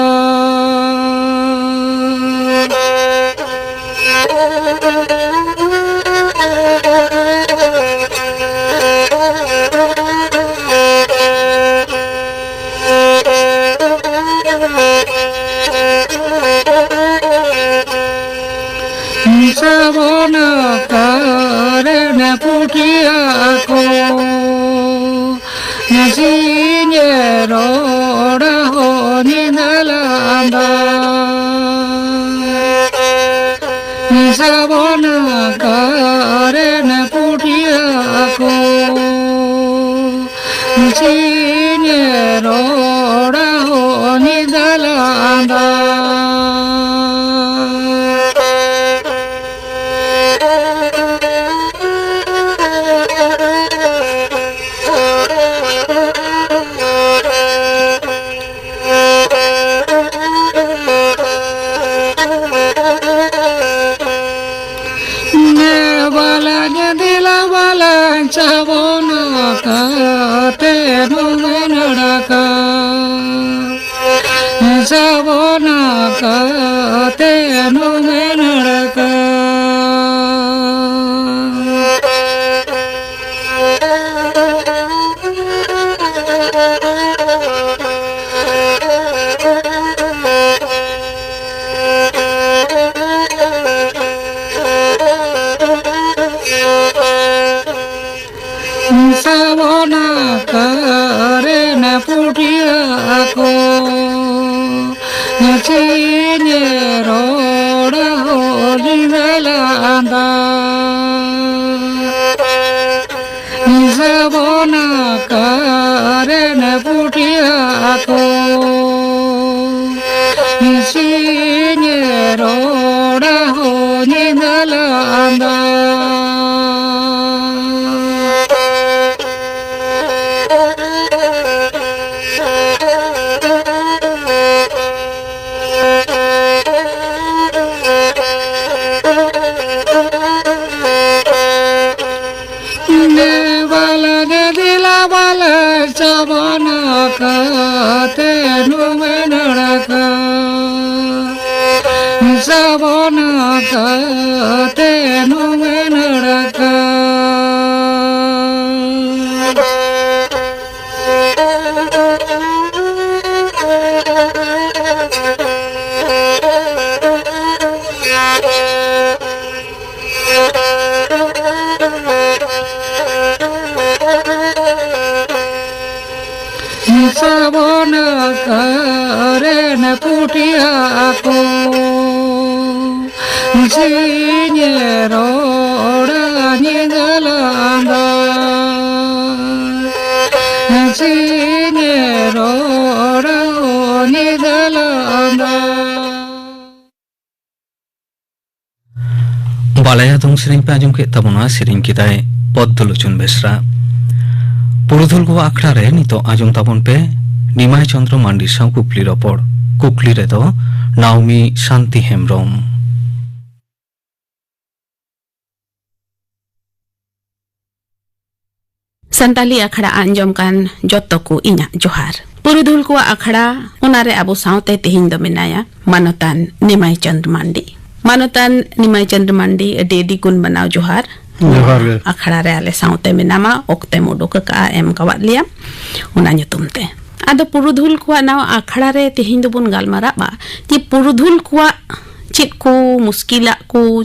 ᱥᱟᱵᱚᱱ ᱠᱟᱨᱮᱱ ᱯᱩᱴᱷᱤᱭᱟ ᱠᱚ, ᱥᱤᱧᱮ ᱨᱚᱲ ᱦᱚᱸ ᱧᱤᱫᱟᱹ ᱞᱟᱸᱫᱟ᱾ ᱥᱟᱵᱚᱱ ᱠᱟᱨᱮᱱ ᱯᱩᱴᱷᱤᱭᱟ ᱠᱚ, ᱥᱤᱧᱮ ᱨᱚᱲ ᱦᱚᱸ ᱧᱤᱫᱟᱹ ᱞᱟᱸᱫᱟ᱾ ᱵᱟᱞᱟᱧ ᱫᱮᱞᱟ ᱵᱟᱞᱟᱧ ᱥᱟᱵᱚᱱ ᱠᱟᱛᱮ ᱱᱩᱢᱮ ᱱᱟᱲᱟᱠᱟ᱾ ᱥᱟᱵᱚᱱ ᱠᱟᱛᱮ ᱱᱩᱢᱮ ᱱᱟᱲᱟᱠᱟ᱾ ᱥᱟᱵᱚᱱ ᱠᱟᱛᱮ ᱱᱩᱢᱮᱱ ᱨᱟᱠᱟᱵ᱾ ᱥᱟᱵᱚᱱ ᱠᱟᱨᱮᱱ ᱯᱩᱴᱤᱭᱟ ᱠᱚ, ᱥᱤᱧᱮ ᱨᱚᱲᱟ ᱧᱤᱫᱟᱹ ᱞᱟᱸᱫᱟ, ᱥᱤᱧᱮ ᱨᱚᱲᱟ ᱧᱤᱫᱟᱹ ᱞᱟᱸᱫᱟ᱾ ᱵᱟᱞᱟᱭᱟ ᱫᱚᱝ ᱥᱮᱨᱮᱧ ᱯᱮ ᱟᱸᱡᱚᱢ ᱠᱮᱫ ᱛᱟᱵᱚᱱᱟ, ᱥᱮᱨᱮᱧ ᱠᱮᱫᱟᱭ ᱯᱚᱫᱽᱫᱚᱞᱳᱪᱚᱱ ᱵᱮᱥᱨᱟ᱾ ᱯᱩᱨᱩᱫᱷᱩᱞ ᱠᱚᱣᱟᱜ ᱟᱠᱷᱲᱟ ᱨᱮ ᱱᱤᱛᱚᱜ ᱟᱸᱡᱚᱢ ᱛᱟᱵᱚᱱ ᱯᱮ ᱱᱤᱢᱟᱭ ᱪᱚᱸᱫᱽᱨᱚ ᱢᱟᱱᱰᱤ ᱥᱟᱶ ᱠᱩᱠᱞᱤ ᱨᱚᱯᱚᱲ᱾ ᱠᱩᱠᱞᱤ ᱨᱮᱫᱚ ᱱᱟᱣᱢᱤ ᱥᱟᱱᱛᱤ ᱦᱮᱢᱵᱽᱨᱚᱢ᱾ ᱥᱟᱱᱛᱟᱞᱤ ᱟᱠᱷᱲᱟ ᱟᱸᱡᱚᱢ ᱠᱟᱱ ᱡᱚᱛᱚ ᱠᱚ ᱤᱧᱟᱜ ᱡᱚᱦᱟᱨ᱾ ᱯᱩᱨᱩᱫᱷᱩᱞ ᱠᱚᱣᱟᱜ ᱟᱠᱷᱲᱟ, ᱚᱱᱟᱨᱮ ᱟᱵᱚ ᱥᱟᱶᱛᱮ ᱛᱮᱦᱮᱧ ᱫᱚ ᱢᱮᱱᱟᱭᱟ ᱢᱟᱱᱚᱛᱟᱱ ᱱᱤᱢᱟᱭ ᱪᱟᱸᱫᱽ ᱢᱟᱱᱰᱤ᱾ ᱢᱟᱱᱚᱛᱟᱱ ᱱᱤᱢᱟᱭ ᱪᱟᱸᱫᱽ ᱢᱟᱱᱰᱤ, ᱟᱹᱰᱤ ᱟᱹᱰᱤ ᱜᱩᱱ ᱢᱟᱱᱟᱣ ᱡᱚᱦᱟᱨ᱾ ᱡᱚᱦᱟᱨ ᱜᱮ᱾ ᱟᱠᱷᱲᱟ ᱨᱮ ᱟᱞᱮ ᱥᱟᱶᱛᱮ ᱢᱮᱱᱟᱢᱟ, ᱚᱠᱛᱮᱢ ᱩᱰᱩᱠ ᱟᱠᱟᱜᱼᱟ, ᱮᱢ ᱠᱟᱣᱟᱫ ᱞᱮᱭᱟ, ᱚᱱᱟ ᱧᱩᱛᱩᱢ ᱛᱮ᱾ ᱟᱫᱚ ᱯᱩᱨᱩᱫᱷᱩᱞ ᱠᱚᱣᱟᱜ ᱱᱟᱣᱟ ᱟᱠᱷᱲᱟ ᱨᱮ ᱛᱮᱦᱮᱧ ᱫᱚᱵᱚᱱ ᱜᱟᱞᱢᱟᱨᱟᱜᱼᱟ ᱡᱮ ᱯᱩᱨᱩᱫᱷᱩᱞ ᱠᱚᱣᱟᱜ ᱪᱮᱫ ᱠᱚ ᱢᱩᱥᱠᱤᱞᱟᱜ ᱠᱚ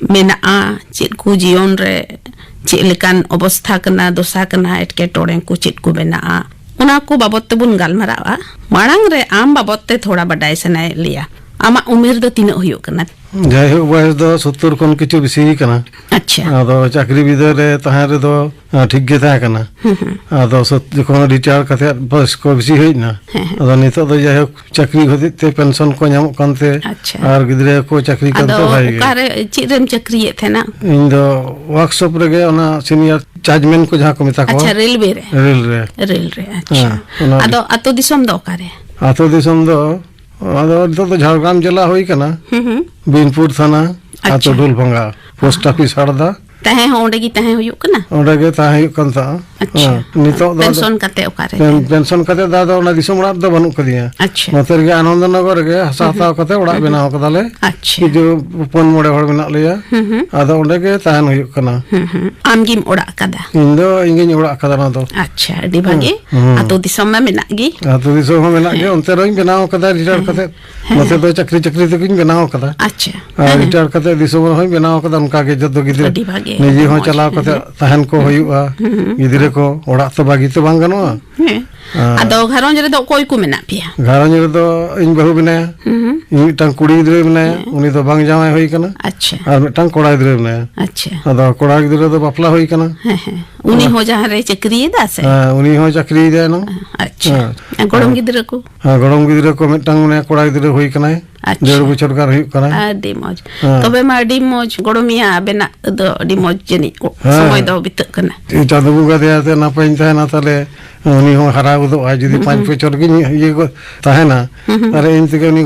ᱢᱮᱱᱟᱜᱼᱟ, ᱪᱮᱫ ᱠᱚ ᱡᱤᱭᱚᱱ ᱨᱮ ᱪᱮᱫ ᱞᱮᱠᱟᱱ ᱚᱵᱚᱥᱛᱷᱟ ᱠᱟᱱᱟ, ᱫᱚᱥᱟ ᱠᱟᱱᱟ, ᱮᱴᱠᱮᱴᱚᱬᱮ ᱠᱚ ᱪᱮᱫ ᱠᱚ ᱢᱮᱱᱟᱜᱼᱟ, ᱚᱱᱟ ᱠᱚ ᱵᱟᱵᱚᱛ ᱛᱮᱵᱚᱱ ᱜᱟᱞᱢᱟᱨᱟᱜᱼᱟ᱾ ᱢᱟᱲᱟᱝ ᱨᱮ ᱟᱢ ᱵᱟᱵᱚᱛ ᱛᱮ ᱛᱷᱚᱲᱟ ᱵᱟᱰᱟᱭ ᱥᱟᱱᱟᱭᱮᱫ ᱞᱮᱭᱟ᱾ ᱟᱢᱟᱜ ᱩᱢᱮᱨ ᱫᱚ ᱛᱤᱱᱟᱹᱜ ᱦᱩᱭᱩᱜ ᱠᱟᱱᱟ? ᱡᱟᱭᱦᱳᱠ, ᱵᱚᱭᱮᱥ ᱫᱚ ᱥᱚᱛᱛᱚᱨ ᱠᱷᱚᱱ ᱠᱤᱪᱷᱩ ᱵᱮᱥᱤ ᱠᱟᱱᱟ᱾ ᱟᱪᱪᱷᱟ᱾ ᱟᱫᱚ ᱪᱟᱹᱠᱨᱤ ᱵᱤᱫᱟᱹᱞ ᱨᱮ ᱛᱟᱦᱮᱸ ᱨᱮᱫᱚ, ᱟᱸ, ᱴᱷᱤᱠ ᱜᱮ ᱛᱟᱦᱮᱸ ᱠᱟᱱᱟ᱾ ᱦᱩᱸ, ᱦᱩᱸ᱾ ᱟᱫᱚ ᱥᱚᱛ-, ᱡᱚᱠᱷᱚᱱ ᱨᱤᱴᱟᱭᱟᱨ ᱠᱟᱛᱮ ᱵᱚᱭᱮᱥ ᱠᱚ ᱵᱮᱥᱤ ᱦᱩᱭ ᱮᱱᱟ, ᱦᱮᱸ, ᱦᱮᱸ᱾ ᱟᱫᱚ ᱱᱤᱛᱚᱜ ᱫᱚ ᱡᱟᱭᱦᱳᱠ ᱪᱟᱹᱠᱨᱤ ᱦᱚᱛᱮᱡ ᱛᱮ ᱯᱮᱱᱥᱚᱱ ᱠᱚ ᱧᱟᱢᱚᱜ ᱠᱟᱱᱛᱮ, ᱟᱪᱪᱷᱟ᱾ ᱟᱨ ᱜᱤᱫᱽᱨᱟᱹ ᱠᱚ ᱪᱟᱹᱠᱨᱤ ᱠᱟᱱ ᱟᱫᱚ ᱛᱮ ᱵᱷᱟᱜᱮ ᱜᱮ᱾ ᱚᱠᱟᱨᱮ, ᱪᱮᱫ ᱨᱮᱢ ᱪᱟᱹᱠᱨᱤᱭᱮᱫ ᱛᱟᱦᱮᱱᱟ? ᱤᱧ ᱫᱚ ᱣᱟᱨᱠᱥᱚᱯ ᱨᱮᱜᱮ, ᱚᱱᱟ ᱥᱤᱱᱤᱭᱟᱨ ᱪᱟᱨᱡᱽᱢᱮᱱ ᱠᱚ ᱡᱟᱦᱟᱸ ᱠᱚ ᱢᱮᱛᱟ ᱠᱚᱣᱟ᱾ ᱟᱪᱪᱷᱟ, ᱨᱮᱞᱣᱮ ᱨᱮ? ᱨᱮᱞ ᱨᱮ᱾ ᱨᱮᱞ ᱨᱮ, ᱟᱪᱪᱷᱟ᱾ ᱦᱮᱸ, ᱚᱱᱟ ᱟᱫᱚ ᱟᱹᱛᱩ ᱫᱤᱥᱚᱢ ᱫᱚ ᱚᱠᱟᱨᱮ? ᱟᱹᱛᱩ ᱫᱤᱥᱚᱢ ᱫᱚ, ᱟᱫᱚ ᱱᱤᱛᱚᱜ ᱫᱚ ᱡᱷᱟᱲᱜᱨᱟᱢ ᱡᱮᱞᱟ ᱦᱩᱭ ᱠᱟᱱᱟ᱾ ᱦᱩᱸ, ᱦᱩᱸ᱾ ᱵᱤᱱᱯᱩᱨ ᱛᱷᱟᱱᱟ, ᱟᱪᱪᱷᱟ᱾ ᱟᱹᱛᱩ ᱰᱩᱞᱵᱷᱟᱸᱜᱟ, ᱯᱳᱥᱴ ᱚᱯᱷᱤᱥ ᱦᱟᱲᱫᱟ, ᱛᱟᱦᱮᱸ ᱦᱚᱸ ᱚᱸᱰᱮ ᱜᱮ ᱛᱟᱦᱮᱸ ᱦᱩᱭᱩᱜ ᱠᱟᱱᱟ? ᱚᱸᱰᱮ ᱜᱮ ᱛᱟᱦᱮᱸ ᱦᱩᱭᱩᱜ ᱠᱟᱱ ᱛᱟᱦᱮᱸᱫ᱾ ᱟᱪᱪᱷᱟ᱾ ᱦᱮᱸ, ᱱᱤᱛᱚᱜ ᱫᱚ ᱟᱫᱚ ᱯᱮᱱᱥᱚᱱ ᱠᱟᱛᱮ ᱚᱠᱟᱨᱮ ᱯᱮᱱ-, ᱛᱟᱦᱮᱱ? ᱯᱮᱱᱥᱚᱱ ᱠᱟᱛᱮ ᱫᱚ ᱟᱫᱚ ᱚᱱᱟ ᱫᱤᱥᱚᱢ ᱚᱲᱟᱜ ᱨᱮᱫᱚ ᱵᱟᱹᱱᱩᱜ ᱠᱟᱫᱤᱧᱟ᱾ ᱟᱪᱪᱷᱟ᱾ ᱱᱚᱛᱮ ᱨᱮᱜᱮ ᱟᱱᱚᱱᱫᱚᱱᱚᱜᱚᱨ ᱨᱮᱜᱮ ᱦᱟᱥᱟ ᱦᱩᱸ᱾ ᱦᱟᱛᱟᱣ ᱠᱟᱛᱮ ᱚᱲᱟᱜ ᱦᱩᱸ᱾ ᱵᱮᱱᱟᱣ ᱠᱟᱫᱟᱞᱮ᱾ ᱟᱪᱪᱷᱟ᱾ ᱠᱤᱪᱷᱩ ᱯᱩᱱ ᱢᱚᱬᱮ ᱦᱚᱲ ᱢᱮᱱᱟᱜ ᱞᱮᱭᱟ᱾ ᱦᱩᱸ ᱦᱩᱸ᱾ ᱟᱫᱚ ᱚᱸᱰᱮ ᱜᱮ ᱛᱟᱦᱮᱱ ᱦᱩᱭᱩᱜ ᱠᱟᱱᱟ᱾ ᱦᱩᱸ ᱦᱩᱸ᱾ ᱟᱢ ᱜᱮᱢ ᱚᱲᱟᱜ ᱠᱟᱫᱟ? ᱤᱧ ᱫᱚ, ᱤᱧ ᱜᱤᱧ ᱚᱲᱟᱜ ᱠᱟᱫᱟ ᱚᱱᱟ ᱫᱚ᱾ ᱟᱪᱪᱷᱟ, ᱟᱹᱰᱤ ᱵᱷᱟᱜᱮ᱾ ᱦᱩᱸ ᱦᱩᱸ᱾ ᱟᱹᱛᱩ ᱫᱤᱥᱚᱢ ᱢᱟ ᱢᱮᱱᱟᱜ ᱜᱮ᱾ ᱟᱹᱛᱩ ᱫᱤᱥᱚᱢ ᱦᱚᱸ ᱢᱮᱱᱟᱜ ᱜᱮ, ᱦᱮᱸ᱾ ᱚᱱᱛᱮ ᱨᱮᱦᱚᱸᱧ ᱵᱮᱱᱟᱣ ᱠᱟᱫᱟ ᱨᱤᱴᱟᱭᱟᱨ ᱦᱮᱸ᱾ ᱠᱟᱛᱮ᱾ ᱦᱮᱸ᱾ ᱱᱚᱛᱮ ᱫᱚ ᱪᱟᱹᱠᱨᱤ ᱪᱟᱹᱠᱨᱤ ᱛᱮᱜᱤᱧ ᱵᱮᱱᱟᱣ ᱠᱟᱫᱟ᱾ ᱟᱪᱪᱷᱟ᱾ ᱟᱨ ᱦᱮᱸ᱾ ᱨᱤᱴᱟᱭᱟᱨ ᱠᱟᱛᱮ ᱫᱤᱥᱚᱢ ᱨᱮᱦᱚᱸᱧ ᱵᱮᱱᱟᱣ ᱠᱟᱫᱟ ᱚᱱᱠᱟ ᱜᱮ ᱡᱚᱛᱚ ᱜᱤᱫᱽᱨᱟᱹ᱾ ᱟᱹᱰᱤ ᱵᱷᱟᱜᱮ, ᱱᱤᱡᱮ ᱟᱹᱰᱤ ᱦᱚᱸ ᱢᱚᱡᱽ᱾ ᱪᱟᱞᱟᱣ ᱦᱮᱸ᱾ ᱠᱟᱛᱮ ᱛᱟᱦᱮᱱ ᱠᱚ ᱦᱩᱸ᱾ ᱦᱩᱭᱩᱜᱼᱟ᱾ ᱦᱩᱸ᱾ ᱜᱤᱫᱽᱨᱟᱹ ᱠᱚ, ᱚᱲᱟᱜ ᱛᱚ ᱵᱟᱹᱜᱤ ᱛᱚ ᱵᱟᱝ ᱜᱟᱱᱚᱜᱼᱟ᱾ ᱦᱮᱸ᱾ ᱦᱮᱸ᱾ ᱟᱫᱚ ᱜᱷᱟᱨᱚᱸᱡᱽ ᱨᱮᱫᱚ ᱚᱠᱚᱭ ᱠᱚ ᱢᱮᱱᱟᱜ ᱯᱮᱭᱟ? ᱜᱷᱟᱨᱚᱸᱡᱽ ᱨᱮᱫᱚ ᱤᱧ ᱵᱟᱹᱦᱩ ᱢᱮᱱᱟᱭᱟ, ᱦᱩᱸ ᱦᱩᱸ᱾ ᱤᱧ ᱢᱤᱫᱴᱟᱝ ᱠᱩᱲᱤ ᱜᱤᱫᱽᱨᱟᱹ ᱢᱮᱱᱟᱭᱟ, ᱦᱮᱸ᱾ ᱩᱱᱤ ᱫᱚ ᱵᱟᱝ ᱡᱟᱶᱟᱭ ᱦᱩᱭ ᱠᱟᱱᱟ᱾ ᱟᱪᱪᱷᱟ᱾ ᱟᱨ ᱢᱤᱫᱴᱟᱝ ᱠᱚᱲᱟ ᱜᱤᱫᱽᱨᱟᱹ ᱢᱮᱱᱟᱭᱟ᱾ ᱟᱪᱪᱷᱟ᱾ ᱟᱫᱚ ᱠᱚᱲᱟ ᱜᱤᱫᱽᱨᱟᱹ ᱫᱚ ᱵᱟᱯᱞᱟ ᱦᱩᱭ ᱠᱟᱱᱟ᱾ ᱦᱮᱸ ᱦᱮᱸ᱾ ᱩᱱᱤ ᱦᱚᱸ ᱡᱟᱦᱟᱸ ᱨᱮ ᱪᱟᱹᱠᱨᱤᱭᱮᱫᱟ ᱥᱮ? ᱦᱮᱸ, ᱩᱱᱤ ᱦᱚᱸ ᱪᱟᱹᱠᱨᱤᱭᱮᱫᱟᱭ ᱱᱟᱝ᱾ ᱟᱪᱪᱷᱟ᱾ ᱦᱮᱸ᱾ ᱟᱨ ᱜᱚᱲᱚᱢ ᱦᱮᱸ᱾ ᱜᱤᱫᱽᱨᱟᱹ ᱠᱚ? ᱦᱮᱸ, ᱜᱚᱲᱚᱢ ᱜᱤᱫᱽᱨᱟᱹ ᱠᱚ ᱢᱤᱫᱴᱟᱝ ᱢᱮᱱᱟᱭᱟ, ᱠᱚᱲᱟ ᱜᱤᱫᱽᱨᱟᱹ ᱦᱩᱭ ᱠᱟᱱᱟᱭ᱾ ᱟᱪᱪᱷᱟ᱾ ᱰᱮᱲ ᱵᱚᱪᱷᱚᱨ ᱜᱟᱱ ᱦᱩᱭᱩᱜ ᱠᱟᱱᱟᱭ᱾ ᱟᱹᱰᱤ ᱢᱚᱡᱽ᱾ ᱦᱮᱸ᱾ ᱛᱚᱵᱮ ᱢᱟ ᱟᱹᱰᱤ ᱢᱚᱡᱽ, ᱜᱚᱲᱚᱢᱤᱭᱟᱹ ᱟᱵᱮᱱᱟᱜ ᱫᱚ ᱟᱹᱰᱤ ᱢᱚᱡᱽ ᱡᱟᱹᱱᱤᱡ ᱦᱮᱸ᱾ ᱥᱚᱢᱚᱭ ᱫᱚ ᱵᱤᱛᱟᱹᱜ ᱠᱟᱱᱟ᱾ ᱪᱟᱸᱫᱚ ᱵᱚᱸᱜᱟ ᱫᱟᱭᱟ ᱛᱮ ᱱᱟᱯᱟᱭᱤᱧ ᱛᱟᱦᱮᱱᱟ, ᱛᱟᱦᱞᱮ ᱩᱱᱤ ᱦᱚᱸ ᱦᱟᱨᱟ ᱜᱚᱫᱚᱜᱼᱟᱭ᱾ ᱡᱩᱫᱤ ᱦᱩᱸ, ᱯᱟᱸᱪ ᱦᱩᱸ᱾ ᱵᱚᱪᱷᱚᱨ ᱜᱮ ᱤᱭᱟᱹ ᱠᱚ ᱛᱟᱦᱮᱱᱟ, ᱦᱩᱸ, ᱦᱩᱸ᱾ ᱛᱟᱦᱞᱮ ᱤᱧ ᱛᱮᱜᱮ ᱩᱱᱤ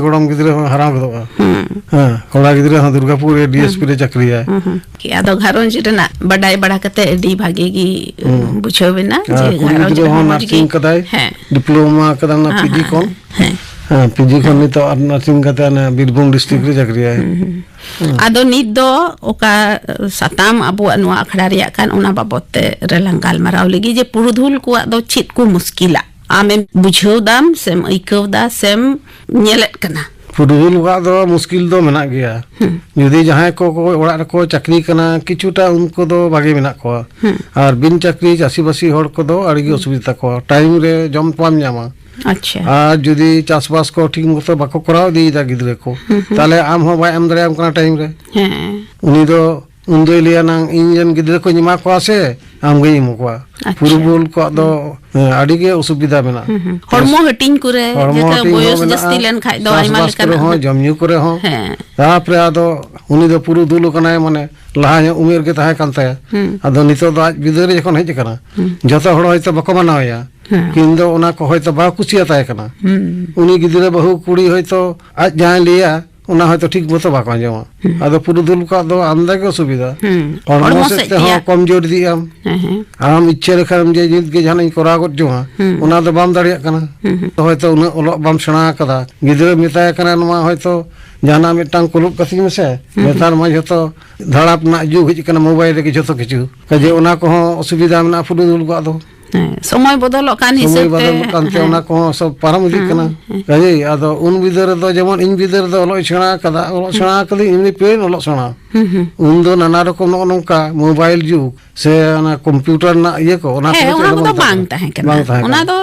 ᱜᱚᱲᱚᱢ ᱜᱤᱫᱽᱨᱟᱹ ᱦᱚᱸ ᱦᱟᱨᱟ ᱜᱚᱫᱚᱜᱼᱟ᱾ ᱦᱩᱸ᱾ ᱦᱮᱸ, ᱠᱚᱲᱟ ᱜᱤᱫᱽᱨᱟᱹ ᱦᱚᱸ ᱫᱩᱨᱜᱟᱯᱩᱨ ᱨᱮ ᱦᱩᱸ, ᱰᱤ ᱮᱥ ᱯᱤ ᱦᱩᱸ᱾ ᱨᱮ ᱪᱟᱹᱠᱨᱤᱭᱟᱭ᱾ ᱦᱩᱸ, ᱦᱩᱸ᱾ ᱟᱫᱚ ᱜᱷᱟᱨᱚᱸᱡᱽ ᱨᱮᱱᱟᱜ ᱵᱟᱰᱟᱭ ᱵᱟᱲᱟ ᱠᱟᱛᱮ ᱟᱹᱰᱤ ᱵᱷᱟᱜᱮ ᱜᱮ ᱦᱩᱸ᱾ ᱵᱩᱡᱷᱟᱹᱣ ᱮᱱᱟ ᱟᱨ ᱡᱮ ᱠᱩᱲᱤ ᱜᱷᱟᱨᱚᱸᱡᱽ ᱜᱤᱫᱽᱨᱟᱹ ᱨᱮᱦᱚᱸ ᱦᱚᱸ ᱢᱚᱡᱽ ᱜᱮ᱾ ᱱᱟᱨᱥᱤᱝ ᱠᱟᱫᱟᱭ, ᱦᱮᱸ᱾ ᱰᱤᱯᱞᱳᱢᱟ ᱠᱟᱫᱟ ᱚᱱᱟ ᱦᱮᱸ, ᱯᱤ ᱡᱤ ᱦᱮᱸ, ᱠᱷᱚᱱ᱾ ᱦᱮᱸ᱾ ᱦᱮᱸ, ᱯᱤ ᱡᱤ ᱠᱷᱚᱱ ᱦᱮᱸ᱾ ᱱᱤᱛᱚᱜ ᱟᱨ ᱱᱟᱨᱥᱤᱝ ᱠᱟᱛᱮ ᱚᱱᱟ ᱵᱤᱨᱵᱷᱩᱢ ᱰᱤᱥᱴᱨᱤᱠᱴ ᱨᱮ ᱪᱟᱹᱠᱨᱤᱭᱟᱭ᱾ ᱦᱩᱸ, ᱦᱩᱸ᱾ ᱦᱩᱸ᱾ ᱟᱫᱚ ᱱᱤᱛ ᱫᱚ ᱚᱠᱟ ᱥᱟᱛᱟᱢ ᱟᱵᱚᱣᱟᱜ ᱱᱚᱣᱟ ᱟᱠᱷᱲᱟ ᱨᱮᱭᱟᱜ ᱠᱟᱱ, ᱚᱱᱟ ᱵᱟᱵᱚᱛ ᱛᱮ ᱨᱮᱞᱟᱝ ᱜᱟᱞᱢᱟᱨᱟᱣ ᱞᱮᱜᱮ ᱡᱮ ᱯᱩᱨᱩᱫᱷᱩᱞ ᱠᱚᱣᱟᱜ ᱫᱚ ᱪᱮᱫ ᱠᱚ ᱢᱩᱥᱠᱤᱞᱟ? ᱟᱢᱮᱢ ᱵᱩᱡᱷᱟᱹᱣ ᱫᱟᱢ ᱥᱮᱢ ᱟᱹᱭᱠᱟᱹᱣ ᱫᱟ ᱥᱮᱢ ᱧᱮᱞᱮᱫ ᱠᱟᱱᱟ? ᱯᱩᱨᱩᱫᱷᱩᱞ ᱠᱚᱣᱟᱜ ᱫᱚ ᱢᱩᱥᱠᱤᱞ ᱫᱚ ᱢᱮᱱᱟᱜ ᱜᱮᱭᱟ᱾ ᱦᱩᱸ᱾ ᱡᱩᱫᱤ ᱡᱟᱦᱟᱸᱭ ᱠᱚ, ᱠᱚ ᱚᱲᱟᱜ ᱨᱮᱠᱚ ᱪᱟᱹᱠᱨᱤ ᱠᱟᱱᱟ, ᱠᱤᱪᱷᱩᱴᱟ ᱩᱱᱠᱩ ᱫᱚ ᱵᱷᱟᱜᱮ ᱢᱮᱱᱟᱜ ᱠᱚᱣᱟ᱾ ᱦᱩᱸ᱾ ᱟᱨ ᱵᱤᱱ ᱪᱟᱹᱠᱨᱤ ᱪᱟᱹᱥᱤᱵᱟᱹᱥᱤ ᱦᱚᱲ ᱠᱚᱫᱚ ᱟᱹᱰᱤ ᱜᱮ ᱦᱩᱸ᱾ ᱚᱥᱩᱵᱤᱫᱷᱟ ᱛᱟᱠᱚᱣᱟ᱾ ᱴᱟᱭᱤᱢ ᱨᱮ ᱡᱚᱢ ᱵᱟᱢ ᱧᱟᱢᱟ᱾ ᱟᱪᱪᱷᱟ᱾ ᱟᱨ ᱡᱩᱫᱤ ᱪᱟᱥᱵᱟᱥ ᱠᱚ ᱴᱷᱤᱠ ᱢᱚᱛᱚ ᱵᱟᱠᱚ ᱠᱚᱨᱟᱣ ᱤᱫᱤᱭᱮᱫᱟ ᱜᱤᱫᱽᱨᱟᱹ ᱠᱚ, ᱦᱩᱸ, ᱦᱩᱸ᱾ ᱛᱟᱦᱞᱮ ᱟᱢ ᱦᱚᱸ ᱵᱟᱭ ᱮᱢ ᱫᱟᱲᱮᱭᱟᱢ ᱠᱟᱱᱟ ᱴᱟᱭᱤᱢ ᱨᱮ᱾ ᱦᱮᱸ᱾ ᱩᱱᱤ ᱫᱚ ᱩᱱ ᱫᱚᱭ ᱞᱟᱹᱭᱟ, "ᱱᱟᱝ ᱤᱧ ᱨᱮᱱ ᱜᱤᱫᱽᱨᱟᱹ ᱠᱚᱧ ᱮᱢᱟ ᱠᱚᱣᱟ ᱥᱮ ᱟᱢ ᱜᱮᱧ ᱮᱢᱟ ᱠᱚᱣᱟ?" ᱟᱪᱪᱷᱟ᱾ ᱯᱩᱨᱩᱵᱚᱞ ᱠᱚᱣᱟᱜ ᱫᱚ, ᱦᱩᱸ᱾ ᱦᱮᱸ, ᱟᱹᱰᱤ ᱜᱮ ᱚᱥᱩᱵᱤᱫᱷᱟ ᱢᱮᱱᱟᱜᱼᱟ᱾ ᱦᱩᱸ, ᱦᱩᱸ᱾ ᱦᱚᱲᱢᱚ ᱦᱟᱹᱴᱤᱧ ᱠᱚᱨᱮ ᱦᱚᱲᱢᱚ ᱡᱮᱛᱮ ᱦᱟᱹᱴᱤᱧ ᱵᱚᱭᱚᱥ ᱦᱚᱸ ᱡᱟᱹᱥᱛᱤ ᱢᱮᱱᱟᱜᱼᱟ, ᱞᱮᱱ ᱠᱷᱟᱡ ᱫᱚ ᱟᱭᱢᱟ ᱪᱟᱥᱵᱟᱥ ᱞᱮᱠᱟᱱᱟᱜ, ᱠᱚᱨᱮ ᱦᱚᱸ, ᱦᱮᱸ᱾ ᱡᱚᱢ ᱧᱩ ᱠᱚᱨᱮ ᱦᱚᱸ᱾ ᱦᱮᱸ᱾ ᱛᱟᱨᱯᱚᱨᱮ ᱟᱫᱚ ᱩᱱᱤ ᱫᱚ ᱯᱩᱨᱩᱫᱷᱩᱞ ᱠᱟᱱᱟᱭ, ᱢᱟᱱᱮ, ᱞᱟᱦᱟ ᱧᱚᱜ ᱩᱢᱮᱨ ᱜᱮ ᱛᱟᱦᱮᱸ ᱠᱟᱱ ᱛᱟᱭᱟ᱾ ᱦᱩᱸ᱾ ᱟᱫᱚ ᱱᱤᱛᱚᱜ ᱫᱚ ᱟᱡ ᱵᱤᱫᱟᱹᱞ ᱨᱮ ᱡᱚᱠᱷᱚᱱ ᱦᱮᱡ ᱟᱠᱟᱱᱟ, ᱦᱩᱸ᱾ ᱡᱚᱛᱚ ᱦᱚᱲ ᱦᱚᱭᱛᱳ ᱵᱟᱠᱚ ᱢᱟᱱᱟᱣᱮᱭᱟ᱾ ᱦᱮᱸ᱾ ᱠᱤᱱᱛᱩ ᱚᱱᱟ ᱠᱚ ᱦᱚᱭᱛᱳ ᱵᱟᱠᱚ ᱠᱩᱥᱤᱭᱟᱛᱟᱭ ᱠᱟᱱᱟ᱾ ᱦᱩᱸ᱾ ᱩᱱᱤ ᱜᱤᱫᱽᱨᱟᱹ ᱵᱟᱹᱦᱩ ᱠᱩᱲᱤ ᱦᱚᱭᱛᱳ ᱟᱡ ᱡᱟᱦᱟᱸᱭ ᱞᱟᱹᱭᱟ, ᱚᱱᱟ ᱦᱚᱭᱛᱳ ᱴᱷᱤᱠ ᱢᱚᱛᱚ ᱵᱟᱠᱚ ᱟᱸᱡᱚᱢᱟ᱾ ᱦᱩᱸ᱾ ᱟᱫᱚ ᱯᱩᱨᱩᱫᱷᱩᱞ ᱠᱚᱣᱟᱜ ᱫᱚ ᱟᱢᱫᱟ ᱜᱮ ᱚᱥᱩᱵᱤᱫᱷᱟ᱾ ᱦᱩᱸ᱾ ᱦᱚᱲᱢᱚ ᱦᱚᱲᱢᱚ ᱥᱮᱫ ᱥᱮᱫ ᱛᱮᱦᱚᱸ ᱛᱮᱭᱟᱜ᱾ ᱠᱚᱢ ᱡᱳᱨ ᱤᱫᱤᱜ ᱟᱢ᱾ ᱦᱮᱸ, ᱦᱮᱸ᱾ ᱟᱢ ᱤᱪᱪᱷᱟᱹ ᱞᱮᱠᱷᱟᱱ ᱡᱮ ᱱᱤᱛ ᱜᱮ ᱡᱟᱦᱟᱱᱟᱜ ᱤᱧ ᱠᱚᱨᱟᱣ ᱜᱚᱫ ᱡᱚᱝᱟ, ᱦᱩᱸ᱾ ᱚᱱᱟ ᱫᱚ ᱵᱟᱢ ᱫᱟᱲᱮᱭᱟᱜ ᱠᱟᱱᱟ᱾ ᱦᱩᱸ, ᱦᱩᱸ᱾ ᱦᱚᱭᱛᱳ ᱩᱱᱟᱹᱜ ᱚᱞᱚᱜ ᱵᱟᱢ ᱥᱮᱬᱟ ᱟᱠᱟᱫᱟ᱾ ᱜᱤᱫᱽᱨᱟᱹ ᱢᱮᱛᱟᱭ ᱠᱟᱱᱟ, "ᱱᱚᱣᱟ ᱦᱚᱭᱛᱳ ᱡᱟᱦᱟᱱᱟᱜ ᱢᱤᱫᱴᱟᱝ ᱠᱩᱞᱩᱯ ᱠᱟᱹᱛᱤᱧ ᱢᱮᱥᱮ᱾" ᱦᱩᱸ, ᱦᱩᱸ᱾ ᱱᱮᱛᱟᱨ ᱢᱟ ᱡᱷᱚᱛᱚ ᱫᱷᱟᱲᱟᱯ ᱨᱮᱱᱟᱜ ᱡᱩᱜᱽ ᱦᱮᱡ ᱟᱠᱟᱱᱟ, ᱢᱳᱵᱟᱭᱤᱞ ᱨᱮᱜᱮ ᱡᱷᱚᱛᱚ ᱠᱤᱪᱷᱩ᱾ ᱠᱟᱡᱮ ᱚᱱᱟ ᱠᱚᱦᱚᱸ ᱚᱥᱩᱵᱤᱫᱷᱟ ᱢᱮᱱᱟᱜᱼᱟ ᱯᱩᱨᱩᱫᱷᱩᱞ ᱠᱚᱣᱟᱜ ᱫᱚ᱾ ᱦᱮᱸ, ᱥᱚᱢᱚᱭ ᱵᱚᱫᱚᱞᱚᱜ ᱠᱟᱱ ᱥᱚᱢᱚᱭ ᱦᱤᱥᱟᱹᱵ ᱛᱮ, ᱵᱚᱫᱚᱞᱚᱜ ᱠᱟᱱᱛᱮ ᱦᱮᱸ᱾ ᱚᱱᱟ ᱠᱚᱦᱚᱸ ᱥᱚᱵ ᱯᱟᱨᱚᱢ ᱤᱫᱤᱜ ᱦᱮᱸ, ᱠᱟᱱᱟ᱾ ᱦᱮᱸ᱾ ᱠᱟᱡᱮ ᱟᱫᱚ ᱩᱱ ᱵᱤᱫᱟᱹᱞ ᱨᱮᱫᱚ, ᱡᱮᱢᱚᱱ ᱤᱧ ᱵᱤᱫᱟᱹᱞ ᱨᱮᱫᱚ ᱚᱞᱚᱜ ᱤᱧ ᱥᱮᱬᱟ ᱟᱠᱟᱫᱟ, ᱚᱞᱚᱜ ᱦᱩᱸ᱾ ᱥᱮᱬᱟ ᱟᱠᱟᱫᱟᱹᱧ ᱮᱢᱱᱤ ᱯᱞᱮᱱ ᱚᱞᱚᱜ ᱥᱮᱬᱟ᱾ ᱦᱩᱸ, ᱦᱩᱸ᱾ ᱩᱱ ᱫᱚ ᱱᱟᱱᱟ ᱨᱚᱠᱚᱢ ᱱᱚᱜᱼᱚ ᱱᱚᱝᱠᱟ ᱢᱳᱵᱟᱭᱤᱞ ᱡᱩᱜᱽ ᱥᱮ ᱚᱱᱟ ᱠᱚᱢᱯᱤᱭᱩᱴᱟᱨ ᱨᱮᱱᱟᱜ ᱤᱭᱟᱹ ᱠᱚ, ᱚᱱᱟ ᱦᱮᱸ, ᱠᱚᱫᱚ ᱪᱮᱫ ᱚᱱᱟ ᱦᱚᱸ ᱠᱚᱫᱚ ᱵᱟᱝ ᱵᱟᱝ ᱛᱟᱦᱮᱸ ᱛᱟᱦᱮᱸ ᱠᱟᱱᱟ᱾ ᱠᱟᱱᱟ᱾ ᱵᱟᱝ ᱛᱟᱦᱮᱸ ᱚᱱᱟ ᱠᱟᱱᱟ᱾ ᱫᱚ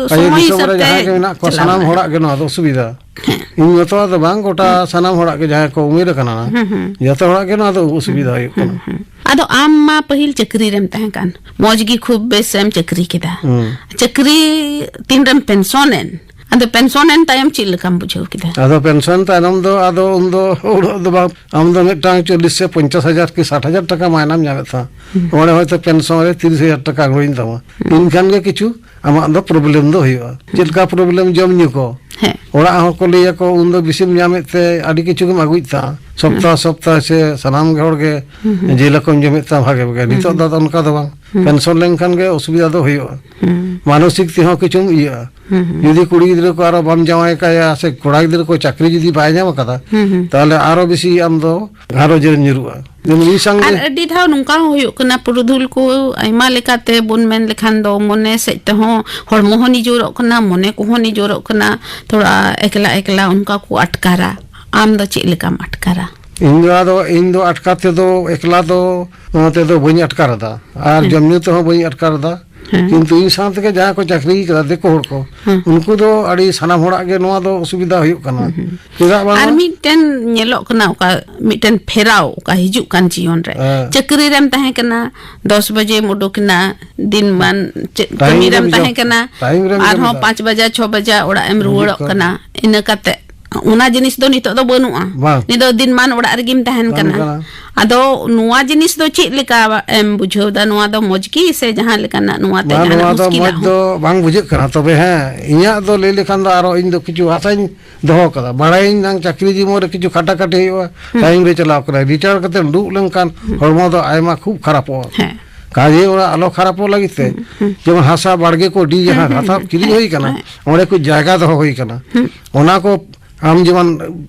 ᱠᱟᱡᱮ ᱥᱚᱢᱚᱭ ᱫᱤᱥᱚᱢ ᱦᱤᱥᱟᱹᱵ ᱨᱮ ᱛᱮ ᱡᱟᱦᱟᱸᱭ ᱜᱮ ᱢᱮᱱᱟᱜ ᱠᱚᱣᱟ, ᱪᱟᱞᱟᱣ ᱥᱟᱱᱟᱢ ᱢᱮᱱᱟᱜᱼᱟ᱾ ᱦᱚᱲᱟᱜ ᱜᱮ ᱱᱚᱣᱟ ᱫᱚ ᱚᱥᱩᱵᱤᱫᱷᱟ᱾ ᱦᱮᱸ᱾ ᱤᱧ ᱢᱚᱛᱚ ᱫᱚ ᱵᱟᱝ, ᱜᱚᱴᱟ ᱦᱩᱸ᱾ ᱥᱟᱱᱟᱢ ᱦᱚᱲᱟᱜ ᱜᱮ, ᱡᱟᱦᱟᱸᱭ ᱠᱚ ᱩᱢᱮᱨ ᱟᱠᱟᱱᱟ, ᱦᱩᱸ, ᱦᱩᱸ᱾ ᱡᱚᱛᱚ ᱦᱚᱲᱟᱜ ᱜᱮ ᱱᱚᱣᱟ ᱫᱚ ᱚᱥᱩᱵᱤᱫᱷᱟ ᱦᱩᱸ, ᱦᱩᱭᱩᱜ ᱦᱩᱸ, ᱠᱟᱱᱟ᱾ ᱦᱩᱸ᱾ ᱟᱫᱚ ᱟᱢ ᱢᱟ ᱯᱟᱹᱦᱤᱞ ᱪᱟᱹᱠᱨᱤ ᱨᱮᱢ ᱛᱟᱦᱮᱸ ᱠᱟᱱ, ᱢᱚᱡᱽ ᱜᱮ ᱠᱷᱩᱵ ᱵᱮᱥ ᱮᱢ ᱪᱟᱹᱠᱨᱤ ᱠᱮᱫᱟ᱾ ᱦᱩᱸ᱾ ᱪᱟᱹᱠᱨᱤ ᱛᱤᱱ ᱨᱮᱢ ᱯᱮᱱᱥᱚᱱ ᱮᱱ, ᱟᱫᱚ ᱯᱮᱱᱥᱚᱱ ᱮᱱ ᱛᱟᱭᱚᱢ ᱪᱮᱫ ᱞᱮᱠᱟᱢ ᱵᱩᱡᱷᱟᱹᱣ ᱠᱮᱫᱟ? ᱟᱫᱚ ᱯᱮᱱᱥᱚᱱ ᱛᱟᱭᱱᱚᱢ ᱫᱚ ᱟᱫᱚ ᱩᱱᱫᱚ ᱩᱱᱟᱹᱜ ᱫᱚ ᱵᱟᱝ, ᱟᱢ ᱫᱚ ᱢᱤᱫᱴᱟᱝ ᱪᱚᱞᱞᱤᱥ ᱥᱮ ᱯᱚᱧᱪᱟᱥ ᱦᱟᱡᱟᱨ ᱠᱤ ᱥᱟᱴ ᱦᱟᱡᱟᱨ ᱴᱟᱠᱟ ᱢᱟᱭᱱᱟᱢ ᱧᱟᱢᱮᱫ ᱛᱟᱢᱟ᱾ ᱦᱩᱸ᱾ ᱚᱸᱰᱮ ᱦᱚᱭᱛᱳ ᱯᱮᱱᱥᱚᱱ ᱨᱮ ᱛᱤᱨᱤᱥ ᱦᱟᱡᱟᱨ ᱴᱟᱠᱟ ᱟᱬᱜᱚᱭᱮᱱ ᱛᱟᱢᱟ᱾ ᱦᱩᱸ᱾ ᱮᱱᱠᱷᱟᱱ ᱜᱮ ᱠᱤᱪᱷᱩ ᱟᱢᱟᱜ ᱫᱚ ᱯᱨᱚᱵᱞᱮᱢ ᱫᱚ ᱦᱩᱭᱩᱜᱼᱟ᱾ ᱦᱩᱸ᱾ ᱪᱮᱫ ᱞᱮᱠᱟ ᱯᱨᱚᱵᱞᱮᱢ? ᱡᱚᱢ ᱧᱩ ᱠᱚ᱾ ᱦᱮᱸ᱾ ᱚᱲᱟᱜ ᱦᱚᱲ ᱠᱚ ᱞᱟᱹᱭᱟᱠᱚ, "ᱩᱱᱫᱚ ᱵᱮᱥᱤᱢ ᱧᱟᱢᱮᱫ ᱛᱮ ᱟᱹᱰᱤ ᱠᱤᱪᱷᱩ ᱜᱮᱢ ᱟᱹᱜᱩᱭᱮᱫ ᱛᱟᱦᱮᱸ, ᱥᱚᱯᱛᱟᱦ ᱦᱩᱸ᱾ ᱥᱚᱯᱛᱟᱦ ᱥᱮ ᱥᱟᱱᱟᱢ ᱜᱮ ᱦᱚᱲ ᱜᱮ ᱦᱩᱸ, ᱦᱩᱸ᱾ ᱡᱤᱞ ᱦᱟᱹᱠᱩᱢ ᱡᱚᱢᱮᱫ ᱛᱟᱦᱮᱸ ᱵᱷᱟᱜᱮ ᱵᱷᱟᱜᱮ᱾ ᱦᱩᱸ, ᱱᱤᱛᱚᱜ ᱫᱚ ᱦᱩᱸ᱾ ᱟᱫᱚ ᱚᱱᱠᱟ ᱫᱚ ᱵᱟᱝ᱾ ᱦᱩᱸ᱾ ᱯᱮᱱᱥᱚᱱ ᱞᱮᱱᱠᱷᱟᱱ ᱜᱮ ᱚᱥᱩᱵᱤᱫᱷᱟ ᱫᱚ ᱦᱩᱭᱩᱜᱼᱟ᱾ ᱦᱩᱸ᱾ ᱢᱟᱱᱚᱥᱤᱠ ᱛᱮᱦᱚᱸ ᱠᱤᱪᱷᱩᱢ ᱤᱭᱟᱹᱜᱼᱟ᱾ ᱦᱩᱸ, ᱦᱩᱸ᱾ ᱡᱩᱫᱤ ᱠᱩᱲᱤ ᱜᱤᱫᱽᱨᱟᱹ ᱠᱚ ᱟᱨᱚ ᱵᱟᱢ ᱡᱟᱶᱟᱭ ᱠᱟᱭᱟ ᱥᱮ ᱠᱚᱲᱟ ᱜᱤᱫᱽᱨᱟᱹ ᱠᱚ ᱪᱟᱹᱠᱨᱤ ᱡᱩᱫᱤ ᱵᱟᱭ ᱧᱟᱢ ᱟᱠᱟᱫᱟ, ᱦᱩᱸ, ᱦᱩᱸ᱾ ᱛᱟᱦᱚᱞᱮ ᱟᱨᱚ ᱵᱮᱥᱤ ᱟᱢ ᱫᱚ ᱜᱷᱟᱨᱚᱸᱡᱽ ᱨᱮᱢ ᱧᱩᱨᱩᱜᱼᱟ᱾ ᱡᱮᱢᱚᱱ ᱢᱤᱫ ᱥᱟᱝ ᱟᱨ ᱜᱮ ᱟᱹᱰᱤ ᱫᱷᱟᱣ ᱱᱚᱝᱠᱟ ᱦᱚᱸ ᱦᱩᱭᱩᱜ ᱠᱟᱱᱟ, ᱯᱩᱨᱩᱫᱷᱩᱞ ᱠᱚ ᱟᱭᱢᱟ ᱞᱮᱠᱟᱛᱮ ᱵᱚᱱ ᱢᱮᱱ ᱞᱮᱠᱷᱟᱱ ᱫᱚ, ᱢᱚᱱᱮ ᱥᱮᱫ ᱛᱮᱦᱚᱸ ᱦᱚᱲᱢᱚ ᱦᱚᱸ ᱱᱤᱡᱚᱨᱚᱜ ᱠᱟᱱᱟ, ᱢᱚᱱᱮ ᱠᱚᱦᱚᱸ ᱱᱤᱡᱚᱨᱚᱜ ᱠᱟᱱᱟ, ᱛᱷᱚᱲᱟ ᱮᱠᱞᱟ ᱮᱠᱞᱟ ᱚᱱᱠᱟ ᱠᱚ ᱟᱴᱠᱟᱨᱟ᱾ ᱟᱢ ᱫᱚ ᱪᱮᱫ ᱞᱮᱠᱟᱢ ᱟᱴᱠᱟᱨᱟ? ᱤᱧ ᱫᱚ ᱟᱫᱚ, ᱤᱧ ᱫᱚ ᱟᱴᱠᱟᱨ ᱛᱮᱫᱚ ᱮᱠᱞᱟ ᱫᱚ, ᱱᱚᱣᱟ ᱛᱮᱫᱚ ᱵᱟᱹᱧ ᱟᱴᱠᱟᱨ ᱮᱫᱟ᱾ ᱟᱨ ᱦᱮᱸ᱾ ᱡᱚᱢ ᱧᱩ ᱛᱮᱦᱚᱸ ᱵᱟᱹᱧ ᱟᱴᱠᱟᱨ ᱮᱫᱟ᱾ ᱦᱮᱸ᱾ ᱠᱤᱱᱛᱩ ᱤᱧ ᱥᱟᱶ ᱛᱮᱜᱮ ᱡᱟᱦᱟᱸᱭ ᱠᱚ ᱪᱟᱹᱠᱨᱤ ᱠᱟᱫᱟ, ᱫᱤᱠᱩ ᱦᱚᱲ ᱠᱚ, ᱦᱮᱸ᱾ ᱩᱱᱠᱩ ᱫᱚ ᱟᱹᱰᱤ ᱥᱟᱱᱟᱢ ᱦᱚᱲᱟᱜ ᱜᱮ ᱱᱚᱣᱟ ᱫᱚ ᱚᱥᱩᱵᱤᱫᱷᱟ ᱦᱩᱭᱩᱜ ᱠᱟᱱᱟ᱾ ᱦᱩᱸ, ᱦᱩᱸ᱾ ᱪᱮᱫᱟᱜ ᱵᱟᱝ? ᱟᱨ ᱢᱤᱫᱴᱮᱱ ᱧᱮᱞᱚᱜ ᱠᱟᱱᱟ, ᱚᱠᱟ ᱢᱤᱫᱴᱮᱱ ᱯᱷᱮᱨᱟᱣ, ᱚᱠᱟ ᱦᱤᱡᱩᱜ ᱠᱟᱱ ᱡᱤᱭᱚᱱ ᱨᱮ᱾ ᱦᱮᱸ᱾ ᱪᱟᱹᱠᱨᱤ ᱨᱮᱢ ᱛᱟᱦᱮᱸ ᱠᱟᱱᱟ, ᱫᱚᱥ ᱵᱟᱡᱮᱢ ᱩᱰᱩᱠ ᱮᱱᱟ, ᱫᱤᱱ ᱢᱟᱱ ᱪᱮᱫ ᱴᱟᱭᱤᱢ ᱠᱟᱹᱢᱤ ᱨᱮᱢ ᱨᱮᱢ ᱡᱚᱢ, ᱛᱟᱦᱮᱸ ᱠᱟᱱᱟ, ᱴᱟᱭᱤᱢ ᱨᱮᱢ ᱡᱚᱢ ᱟᱨᱦᱚᱸ ᱮᱫᱟ᱾ ᱯᱟᱸᱪ ᱵᱟᱡᱟ, ᱪᱷᱚ ᱵᱟᱡᱟ ᱚᱲᱟᱜ ᱮᱢ ᱦᱤᱡᱩᱜ ᱨᱩᱣᱟᱹᱲᱚᱜ ᱠᱟᱱ᱾ ᱠᱟᱱᱟ᱾ ᱤᱱᱟᱹ ᱠᱟᱛᱮ ᱚᱱᱟ ᱡᱤᱱᱤᱥ ᱫᱚ ᱱᱤᱛᱚᱜ ᱫᱚ ᱵᱟᱹᱱᱩᱜᱼᱟ᱾ ᱵᱟᱝ᱾ ᱱᱤᱛᱚᱜ ᱫᱤᱱ ᱢᱟᱱ ᱚᱲᱟᱜ ᱨᱮᱜᱮᱢ ᱛᱟᱦᱮᱱ ᱛᱟᱦᱮᱱ ᱠᱟᱱᱟ᱾ ᱠᱟᱱᱟ᱾ ᱟᱫᱚ ᱱᱚᱣᱟ ᱡᱤᱱᱤᱥ ᱫᱚ ᱪᱮᱫ ᱞᱮᱠᱟ ᱮᱢ ᱵᱩᱡᱷᱟᱹᱣ ᱮᱫᱟ? ᱱᱚᱣᱟ ᱫᱚ ᱢᱚᱡᱽ ᱜᱮ ᱥᱮ ᱡᱟᱦᱟᱸ ᱞᱮᱠᱟᱱᱟᱜ ᱱᱚᱣᱟ ᱛᱮ ᱵᱟᱝ, ᱡᱟᱦᱟᱱᱟᱜ ᱱᱚᱣᱟ ᱫᱚ ᱢᱩᱥᱠᱤᱞᱟᱜ ᱢᱚᱡᱽ ᱦᱚᱸ? ᱫᱚ ᱵᱟᱝ ᱵᱩᱡᱷᱟᱹᱜ ᱠᱟᱱᱟ᱾ ᱛᱚᱵᱮ ᱦᱮᱸ, ᱤᱧᱟᱹᱜ ᱫᱚ ᱞᱟᱹᱭ ᱞᱮᱠᱷᱟᱱ ᱫᱚ ᱟᱨᱚ ᱤᱧ ᱫᱚ ᱠᱤᱪᱷᱩ ᱟᱥᱟᱧ ᱫᱚᱦᱚ ᱠᱟᱫᱟ᱾ ᱵᱟᱲᱟᱭᱟᱹᱧ ᱱᱟᱝ ᱪᱟᱹᱠᱨᱤ ᱡᱤᱵᱚᱱ ᱨᱮ ᱠᱤᱪᱷᱩ ᱠᱷᱟᱴᱟᱠᱷᱟᱴᱤ ᱦᱩᱭᱩᱜᱼᱟ, ᱦᱩᱸ᱾ ᱴᱟᱭᱤᱢ ᱨᱮ ᱪᱟᱞᱟᱣ ᱠᱟᱱᱟ᱾ ᱨᱤᱴᱟᱭᱟᱨ ᱠᱟᱛᱮ ᱫᱩᱲᱩᱵ ᱞᱮᱱᱠᱷᱟᱱ ᱦᱩᱸ᱾ ᱦᱚᱲᱢᱚ ᱫᱚ ᱟᱭᱢᱟ ᱠᱷᱩᱵ ᱠᱷᱟᱨᱟᱯᱚᱜᱼᱟ᱾ ᱦᱮᱸ᱾ ᱠᱟᱡᱮ ᱚᱱᱟ ᱟᱞᱚ ᱠᱷᱟᱨᱟᱯᱚᱜ ᱞᱟᱹᱜᱤᱫ ᱛᱮ ᱦᱩᱸ, ᱦᱩᱸ᱾ ᱡᱮᱢᱚᱱ ᱦᱟᱥᱟ ᱵᱟᱲᱜᱮ ᱠᱚ ᱰᱤ ᱡᱟᱦᱟᱸ ᱦᱩᱸ, ᱦᱩᱸ, ᱦᱟᱛᱟᱣ ᱦᱩᱸ᱾ ᱠᱤᱨᱤᱧ ᱦᱮᱸ, ᱦᱩᱭ ᱠᱟᱱᱟ, ᱦᱮᱸ᱾ ᱚᱸᱰᱮ ᱠᱚ ᱡᱟᱭᱜᱟ ᱫᱚᱦᱚ ᱦᱩᱭ ᱠᱟᱱᱟ᱾ ᱦᱩᱸ᱾ ᱚᱱᱟ ᱠᱚ ᱟᱢ ᱡᱮᱢᱚᱱ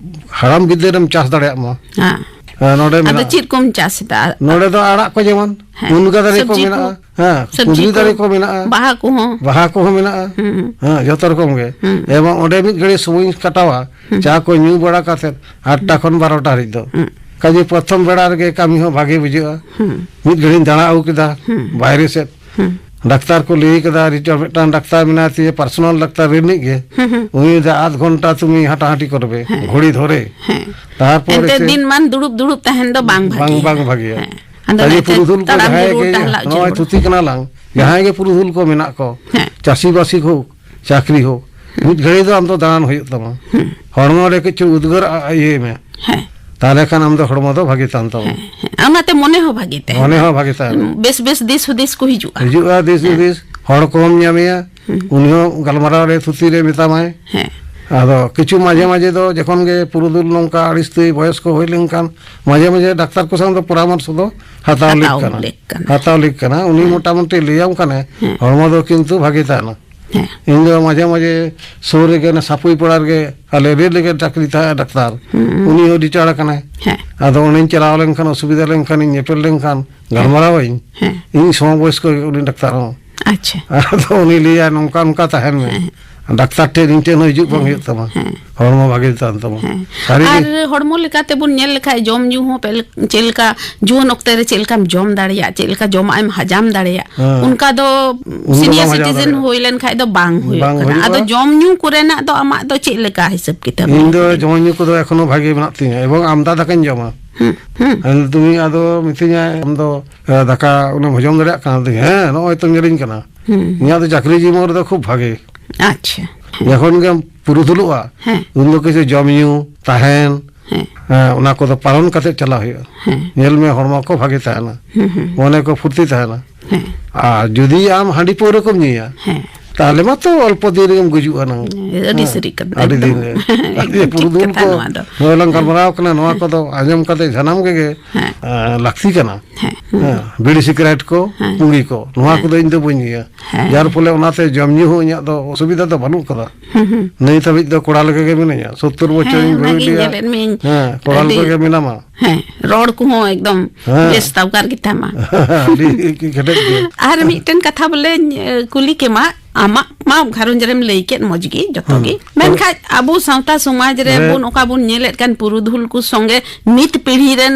ᱦᱟᱲᱟᱢ ᱵᱤᱫᱟᱹᱞ ᱨᱮᱢ ᱪᱟᱥ ᱫᱟᱲᱮᱭᱟᱜ ᱢᱟ᱾ ᱦᱮᱸ᱾ ᱦᱮᱸ, ᱱᱚᱰᱮ ᱟᱫᱚ ᱢᱮᱱᱟᱜᱼᱟ᱾ ᱪᱮᱫ ᱠᱚᱢ ᱪᱟᱥ ᱮᱫᱟ? ᱱᱚᱰᱮ ᱫᱚ ᱟᱲᱟᱜ ᱠᱚ ᱡᱮᱢᱚᱱ ᱦᱮᱸ᱾ ᱢᱩᱱᱜᱟᱹ ᱫᱟᱨᱮ ᱠᱚ ᱥᱚᱵᱽᱡᱤ ᱠᱚ᱾ ᱢᱮᱱᱟᱜᱼᱟ᱾ ᱦᱮᱸ, ᱥᱚᱵᱽᱡᱤ ᱠᱩᱸᱫᱽᱨᱤ ᱠᱚ, ᱫᱟᱨᱮ ᱠᱚ ᱢᱮᱱᱟᱜᱼᱟ᱾ ᱵᱟᱦᱟ ᱠᱚᱦᱚᱸ᱾ ᱵᱟᱦᱟ ᱠᱚᱦᱚᱸ ᱢᱮᱱᱟᱜᱼᱟ᱾ ᱦᱩᱸ᱾ ᱦᱮᱸ, ᱡᱚᱛᱚ ᱨᱚᱠᱚᱢ ᱜᱮ᱾ ᱦᱩᱸ᱾ ᱮᱵᱚᱝ ᱚᱸᱰᱮ ᱢᱤᱫ ᱜᱷᱟᱹᱲᱤᱡ ᱥᱚᱢᱚᱭᱤᱧ ᱠᱟᱴᱟᱣᱟ, ᱦᱩᱸ᱾ ᱪᱟ ᱠᱚ ᱧᱩ ᱵᱟᱲᱟ ᱠᱟᱛᱮ ᱟᱴᱴᱟ ᱠᱷᱚᱱ ᱵᱟᱨᱚᱴᱟ ᱦᱟᱹᱨᱤᱡ ᱫᱚ᱾ ᱦᱩᱸ᱾ ᱠᱟᱡᱮ ᱯᱨᱚᱛᱷᱚᱢ ᱵᱮᱲᱟ ᱨᱮᱜᱮ ᱠᱟᱹᱢᱤ ᱦᱚᱸ ᱵᱷᱟᱜᱮ ᱵᱩᱡᱷᱟᱹᱜᱼᱟ᱾ ᱦᱩᱸ᱾ ᱢᱤᱫ ᱜᱷᱟᱹᱲᱤᱡ ᱤᱧ ᱫᱟᱬᱟ ᱟᱹᱜᱩ ᱠᱮᱫᱟ ᱦᱩᱸ᱾ ᱵᱟᱭᱨᱮ ᱥᱮᱫ᱾ ᱦᱩᱸ᱾ ᱰᱟᱠᱛᱟᱨ ᱠᱚ ᱞᱟᱹᱭ ᱠᱟᱫᱟ, ᱨᱤᱴᱟᱨ ᱢᱤᱫᱴᱟᱝ ᱰᱟᱠᱛᱟᱨ ᱢᱮᱱᱟᱭ ᱛᱤᱧᱟᱹ, ᱯᱟᱨᱥᱚᱱᱟᱞ ᱰᱟᱠᱛᱟᱨ ᱨᱤᱱᱤᱡ ᱜᱮ᱾ ᱦᱩᱸ, ᱦᱩᱸ᱾ ᱩᱱᱤ ᱫᱚ ᱟᱫᱷ ᱜᱷᱚᱱᱴᱟ ᱛᱩᱢᱤ ᱦᱟᱴᱟᱦᱟᱴᱤ ᱠᱚᱨᱵᱮ, ᱦᱮᱸ᱾ ᱜᱷᱚᱲᱤ ᱫᱷᱚᱨᱮ᱾ ᱦᱮᱸ᱾ ᱛᱟᱨᱯᱚᱨᱮ ᱮᱱᱛᱮ ᱥᱮ ᱫᱤᱱ ᱢᱟᱱ ᱫᱩᱲᱩᱵ ᱫᱩᱲᱩᱵ ᱛᱟᱦᱮᱱ ᱫᱚ ᱵᱟᱝ ᱵᱟᱝ, ᱵᱷᱟᱜᱮᱭᱟ᱾ ᱵᱟᱝ ᱵᱷᱟᱜᱮᱭᱟ᱾ ᱦᱮᱸ᱾ ᱟᱫᱚ ᱠᱟᱡᱮ ᱮᱱᱛᱮ ᱯᱩᱨᱩᱫᱷᱩᱞ ᱠᱚ ᱛᱟᱲᱟᱢ ᱡᱟᱦᱟᱸᱭ ᱡᱟᱹᱨᱩᱲ, ᱜᱮ, ᱴᱟᱦᱞᱟᱜ ᱱᱚᱜᱼᱚᱭ ᱡᱟᱹᱨᱩᱲ᱾ ᱛᱷᱩᱛᱤ ᱠᱟᱱᱟ ᱞᱟᱝ, ᱦᱮᱸ᱾ ᱡᱟᱦᱟᱸᱭ ᱜᱮ ᱯᱩᱨᱩᱫᱷᱩᱞ ᱠᱚ ᱢᱮᱱᱟᱜ ᱠᱚ, ᱦᱮᱸ᱾ ᱪᱟᱹᱥᱤᱵᱟᱹᱥᱤ ᱠᱚ, ᱪᱟᱹᱠᱨᱤ ᱦᱳᱠ, ᱦᱩᱸ᱾ ᱢᱤᱫ ᱜᱷᱟᱹᱲᱤ ᱫᱚ ᱟᱢ ᱫᱚ ᱫᱟᱬᱟᱱ ᱦᱩᱭᱩᱜ ᱛᱟᱢᱟ᱾ ᱦᱩᱸ᱾ ᱦᱚᱲᱢᱚ ᱨᱮ ᱠᱤᱪᱷᱩ ᱩᱫᱽᱜᱟᱹᱨ ᱟ-, ᱤᱭᱟᱹᱭ ᱢᱮ᱾ ᱦᱮᱸ᱾ ᱛᱟᱦᱞᱮ ᱠᱷᱟᱱ ᱟᱢ ᱫᱚ ᱦᱚᱲᱢᱚ ᱫᱚ ᱵᱷᱟᱜᱮ ᱛᱟᱦᱮᱱ ᱛᱟᱢᱟ᱾ ᱦᱮᱸ, ᱦᱮᱸ᱾ ᱚᱱᱟᱛᱮ ᱢᱚᱱᱮ ᱦᱚᱸ ᱵᱷᱟᱜᱮ ᱛᱟᱦᱮᱱᱟ᱾ ᱢᱚᱱᱮ ᱦᱚᱸ ᱵᱷᱟᱜᱮ ᱛᱟᱦᱮᱱᱟ᱾ ᱵᱮᱥ ᱵᱮᱥ ᱫᱤᱥ ᱦᱩᱫᱤᱥ ᱠᱚ ᱦᱤᱡᱩᱜᱼᱟ᱾ ᱦᱤᱡᱩᱜᱼᱟ ᱫᱤᱥ ᱦᱮᱸ᱾ ᱦᱩᱫᱤᱥ, ᱦᱚᱲ ᱠᱚᱦᱚᱸᱢ ᱧᱟᱢᱮᱭᱟ, ᱦᱩᱸ᱾ ᱩᱱᱤ ᱦᱚᱸ ᱜᱟᱞᱢᱟᱨᱟᱣ ᱨᱮ ᱛᱷᱩᱛᱤ ᱨᱮ ᱢᱮᱛᱟᱢᱟᱭ᱾ ᱦᱮᱸ᱾ ᱟᱫᱚ ᱠᱤᱪᱷᱩ ᱢᱟᱡᱷᱮ ᱢᱟᱡᱷᱮ ᱫᱚ ᱡᱚᱠᱷᱚᱱ ᱜᱮ ᱯᱩᱨᱩᱫᱷᱩᱞ ᱱᱚᱝᱠᱟ ᱟᱹᱲᱤᱥ ᱛᱮ ᱵᱚᱭᱚᱥ ᱠᱚ ᱦᱩᱭ ᱞᱮᱱᱠᱷᱟᱱ ᱢᱟᱡᱷᱮ ᱢᱟᱡᱷᱮ ᱰᱟᱠᱛᱟᱨ ᱠᱚ ᱥᱟᱶ ᱫᱚ ᱯᱚᱨᱟᱢᱚᱨᱥᱚ ᱫᱚ ᱦᱟᱛᱟᱣ ᱞᱮᱠ ᱦᱟᱛᱟᱣ ᱠᱟᱱᱟ᱾ ᱞᱮᱠ ᱠᱟᱱᱟ᱾ ᱦᱟᱛᱟᱣ ᱞᱮᱠ ᱠᱟᱱᱟ᱾ ᱩᱱᱤ ᱦᱮᱸ᱾ ᱢᱚᱴᱟᱢᱩᱴᱤ ᱞᱟᱹᱭᱟᱢ ᱠᱷᱟᱱᱮ ᱦᱮᱸ᱾ ᱦᱚᱲᱢᱚ ᱫᱚ ᱠᱤᱱᱛᱩ ᱵᱷᱟᱜᱮ ᱛᱟᱦᱮᱱᱟ᱾ ᱦᱮᱸ᱾ ᱤᱧ ᱫᱚ ᱢᱟᱡᱷᱮ ᱢᱟᱡᱷᱮ ᱥᱩᱨ ᱨᱮᱜᱮ ᱚᱱᱟ ᱥᱟᱯᱩᱭ ᱯᱟᱲᱟ ᱨᱮᱜᱮ ᱟᱞᱮ ᱨᱮ ᱨᱮᱜᱮ ᱪᱟᱹᱠᱨᱤ ᱛᱟᱦᱮᱸ ᱰᱟᱠᱛᱟᱨ᱾ ᱦᱩᱸ᱾ ᱩᱱᱤ ᱦᱚᱸ ᱨᱤᱴᱟᱭᱟᱨ ᱟᱠᱟᱱᱟᱭ᱾ ᱦᱮᱸ᱾ ᱟᱫᱚ ᱚᱸᱰᱮᱧ ᱪᱟᱞᱟᱣ ᱞᱮᱱᱠᱷᱟᱱ ᱚᱥᱩᱵᱤᱫᱷᱟ ᱞᱮᱱᱠᱷᱟᱱ ᱤᱧ ᱧᱮᱯᱮᱞ ᱞᱮᱱᱠᱷᱟᱱ ᱦᱮᱸ᱾ ᱜᱟᱞᱢᱟᱨᱟᱣ ᱟᱹᱧ᱾ ᱦᱮᱸ᱾ ᱤᱧ ᱥᱚᱢᱚᱵᱚᱭᱚᱥᱠᱚ ᱩᱱᱤ ᱰᱟᱠᱛᱟᱨ ᱦᱚᱸ᱾ ᱟᱪᱪᱷᱟ᱾ ᱟᱫᱚ ᱩᱱᱤ ᱞᱟᱹᱭᱟ ᱱᱚᱝᱠᱟ ᱱᱚᱝᱠᱟ ᱛᱟᱦᱮᱱ ᱢᱮ᱾ ᱦᱮᱸ᱾ ᱰᱟᱠᱛᱟᱨ ᱴᱷᱮᱱ ᱤᱧ ᱴᱷᱮᱱ ᱦᱚᱸ ᱦᱤᱡᱩᱜ ᱵᱟᱝ ᱦᱮᱸ᱾ ᱦᱩᱭᱩᱜ ᱛᱟᱢᱟ᱾ ᱦᱮᱸ᱾ ᱦᱚᱲᱢᱚ ᱵᱷᱟᱜᱮ ᱛᱟᱦᱮᱱ ᱛᱟᱢᱟ᱾ ᱦᱮᱸ᱾ ᱥᱟᱹᱨᱤ ᱟᱨ ᱜᱮ᱾ ᱦᱚᱲᱢᱚ ᱞᱮᱠᱟᱛᱮ ᱵᱚᱱ ᱧᱮᱞ ᱞᱮᱠᱷᱟᱡ ᱡᱚᱢ ᱧᱩ ᱦᱚᱸ ᱯᱮᱞ-, ᱪᱮᱫ ᱞᱮᱠᱟ ᱡᱩᱣᱟᱹᱱ ᱚᱠᱛᱮ ᱨᱮ ᱪᱮᱫ ᱞᱮᱠᱟᱢ ᱡᱚᱢ ᱫᱟᱲᱮᱭᱟᱜ, ᱪᱮᱫ ᱞᱮᱠᱟ ᱡᱚᱢᱟᱜ ᱮᱢ ᱦᱟᱡᱟᱢ ᱫᱟᱲᱮᱭᱟᱜ, ᱦᱮᱸ᱾ ᱚᱱᱠᱟ ᱫᱚ ᱩᱱ ᱫᱚ ᱥᱤᱱᱤᱭᱟᱨ ᱵᱟᱢ ᱦᱟᱡᱟᱢ ᱥᱤᱴᱤᱡᱮᱱ ᱫᱟᱲᱮᱭᱟᱜᱼᱟ᱾ ᱦᱩᱭ ᱞᱮᱱ ᱠᱷᱟᱡ ᱫᱚ ᱵᱟᱝ ᱦᱩᱭᱩᱜ ᱵᱟᱝ ᱠᱟᱱᱟ᱾ ᱦᱩᱭᱩᱜᱼᱟ᱾ ᱟᱫᱚ ᱡᱚᱢ ᱧᱩ ᱠᱚᱨᱮᱱᱟᱜ ᱫᱚ ᱟᱢᱟᱜ ᱫᱚ ᱪᱮᱫ ᱞᱮᱠᱟ ᱦᱤᱥᱟᱹᱵ ᱠᱤᱛᱟᱹᱵ ᱤᱧ ᱫᱚ ᱢᱮᱱᱟᱜ ᱛᱟᱢᱟ? ᱡᱚᱢ ᱧᱩ ᱠᱚᱫᱚ ᱮᱠᱷᱚᱱᱳ ᱵᱷᱟᱜᱮ ᱢᱮᱱᱟᱜ ᱛᱤᱧᱟᱹ ᱮᱵᱚᱝ ᱟᱢᱫᱟ ᱫᱟᱠᱟᱧ ᱡᱚᱢᱟ᱾ ᱦᱩᱸ, ᱦᱩᱸ᱾ ᱟᱫᱚ ᱛᱩᱢᱤ ᱟᱫᱚ ᱢᱤᱛᱟᱹᱧᱟ, "ᱟᱢ ᱫᱚ, ᱮ, ᱫᱟᱠᱟ ᱩᱱᱟᱹᱜ ᱦᱚᱡᱚᱢ ᱫᱟᱲᱮᱭᱟᱜ ᱠᱟᱱᱟ?" ᱟᱫᱚᱧ, "ᱦᱮᱸ, ᱱᱚᱜᱼᱚᱭ ᱛᱚ ᱧᱮᱞᱤᱧ ᱠᱟᱱᱟ᱾" ᱦᱩᱸ᱾ ᱤᱧᱟᱹᱜ ᱫᱚ ᱪᱟᱹᱠᱨᱤ ᱡᱤᱵᱚᱱ ᱨᱮᱫᱚ ᱠᱷᱩᱵ ᱵᱷᱟᱜᱮ᱾ ᱟᱪᱪᱷᱟ᱾ ᱡᱚᱠᱷᱚᱱ ᱜᱮᱢ ᱯᱩᱨᱩᱫᱷᱩᱞᱚᱜᱼᱟ, ᱦᱮᱸ᱾ ᱩᱱ ᱫᱚ ᱠᱤᱪᱷᱩ ᱡᱚᱢ ᱧᱩ, ᱛᱟᱦᱮᱱ, ᱦᱮᱸ᱾ ᱦᱮᱸ, ᱚᱱᱟ ᱠᱚᱫᱚ ᱯᱟᱞᱚᱱ ᱠᱟᱛᱮ ᱪᱟᱞᱟᱣ ᱦᱩᱭᱩᱜᱼᱟ᱾ ᱦᱮᱸ᱾ ᱧᱮᱞ ᱢᱮ, ᱦᱚᱲᱢᱚ ᱠᱚ ᱵᱷᱟᱜᱮ ᱛᱟᱦᱮᱱᱟ, ᱦᱩᱸ, ᱦᱩᱸ᱾ ᱢᱚᱱᱮ ᱠᱚ ᱯᱷᱩᱨᱛᱤ ᱛᱟᱦᱮᱱᱟ᱾ ᱦᱮᱸ᱾ ᱟᱨ ᱡᱩᱫᱤ ᱟᱢ ᱦᱟᱺᱰᱤ ᱯᱟᱹᱣᱨᱟᱹ ᱠᱚᱢ ᱧᱩᱭᱟ, ᱦᱮᱸ᱾ ᱛᱟᱦᱚᱞᱮ ᱢᱟᱛᱚ ᱚᱞᱯᱚ ᱫᱤᱱ ᱨᱮᱜᱮᱢ ᱜᱩᱡᱩᱜᱼᱟ ᱱᱟᱝ᱾ ᱟᱹᱰᱤ ᱦᱮᱸ, ᱥᱟᱹᱨᱤ ᱠᱟᱛᱷᱟ, ᱟᱹᱰᱤ ᱮᱠᱫᱚᱢ᱾ ᱫᱤᱱ ᱨᱮ᱾ ᱮᱠᱫᱚᱢ ᱴᱷᱤᱠ ᱯᱩᱨᱩᱫᱷᱩᱞ ᱠᱟᱛᱷᱟ ᱠᱚ ᱱᱚᱣᱟ ᱫᱚ᱾ ᱱᱚᱜᱼᱚᱭ ᱞᱟᱝ ᱦᱮᱸ᱾ ᱜᱟᱞᱢᱟᱨᱟᱣ ᱠᱟᱱᱟ, ᱱᱚᱣᱟ ᱦᱮᱸ᱾ ᱠᱚᱫᱚ ᱟᱸᱡᱚᱢ ᱠᱟᱛᱮ ᱥᱟᱱᱟᱢ ᱜᱮ, ᱦᱮᱸ᱾ ᱮᱸ, ᱞᱟᱹᱠᱛᱤ ᱠᱟᱱᱟ᱾ ᱦᱮᱸ᱾ ᱦᱮᱸ, ᱵᱤᱲᱤ ᱥᱤᱜᱟᱨᱮᱴ ᱠᱚ, ᱦᱮᱸ᱾ ᱯᱩᱸᱜᱤ ᱠᱚ, ᱱᱚᱣᱟ ᱦᱮᱸ᱾ ᱠᱚᱫᱚ ᱤᱧ ᱫᱚ ᱵᱟᱹᱧ ᱧᱩᱭᱟ᱾ ᱦᱮᱸ᱾ ᱡᱟᱨ ᱯᱷᱚᱞᱮ ᱚᱱᱟᱛᱮ ᱡᱚᱢ ᱧᱩ ᱦᱚᱸ ᱤᱧᱟᱹᱜ ᱫᱚ ᱚᱥᱩᱵᱤᱫᱷᱟ ᱫᱚ ᱵᱟᱹᱱᱩᱜ ᱠᱟᱫᱟ᱾ ᱦᱩᱸ, ᱦᱩᱸ᱾ ᱱᱤᱛ ᱦᱟᱹᱵᱤᱡ ᱫᱚ ᱠᱚᱲᱟ ᱞᱮᱠᱟ ᱜᱮ ᱢᱤᱱᱟᱹᱧᱟ᱾ ᱥᱚᱛᱛᱚᱨ ᱵᱚᱪᱷᱚᱨ ᱦᱮᱸ, ᱤᱧ ᱚᱱᱟᱜᱤᱧ ᱵᱷᱟᱹᱜᱤ ᱧᱮᱞᱮᱫ ᱢᱤᱭᱟᱹᱧ᱾ ᱦᱮᱸ, ᱠᱚᱲᱟ ᱟᱹᱰᱤ ᱞᱮᱠᱟ ᱜᱮ ᱢᱮᱱᱟᱢᱟ᱾ ᱦᱮᱸ, ᱨᱚᱲ ᱠᱚᱦᱚᱸ ᱮᱠᱫᱚᱢ ᱦᱮᱸ᱾ ᱵᱮᱥ ᱛᱟᱵᱠᱟᱨ ᱜᱮᱛᱟᱢᱟ᱾ ᱟᱹᱰᱤ ᱠᱮᱴᱮᱡ ᱜᱮ᱾ ᱟᱨ ᱢᱤᱫᱴᱮᱱ ᱠᱟᱛᱷᱟ ᱵᱚᱞᱮ, ᱮ, ᱠᱩᱞᱤ ᱠᱮᱢᱟ, ᱟᱢᱟᱜ ᱢᱟ ᱜᱷᱟᱨᱚᱸᱡᱽ ᱨᱮᱢ ᱞᱟᱹᱭ ᱠᱮᱫ ᱢᱚᱡᱽ ᱜᱮ, ᱡᱚᱛᱚ ᱦᱩᱸ᱾ ᱜᱮ᱾ ᱢᱮᱱᱠᱷᱟᱡ ᱟᱵᱚ ᱥᱟᱶᱛᱟ ᱥᱚᱢᱟᱡᱽ ᱨᱮ ᱨᱮ ᱵᱚᱱ ᱚᱠᱟ ᱵᱚᱱ ᱧᱮᱞᱮᱫ ᱠᱟᱱ ᱯᱩᱨᱩᱫᱷᱩᱞ ᱠᱚ ᱥᱚᱸᱜᱮ ᱱᱤᱛ ᱯᱤᱲᱦᱤ ᱨᱮᱱ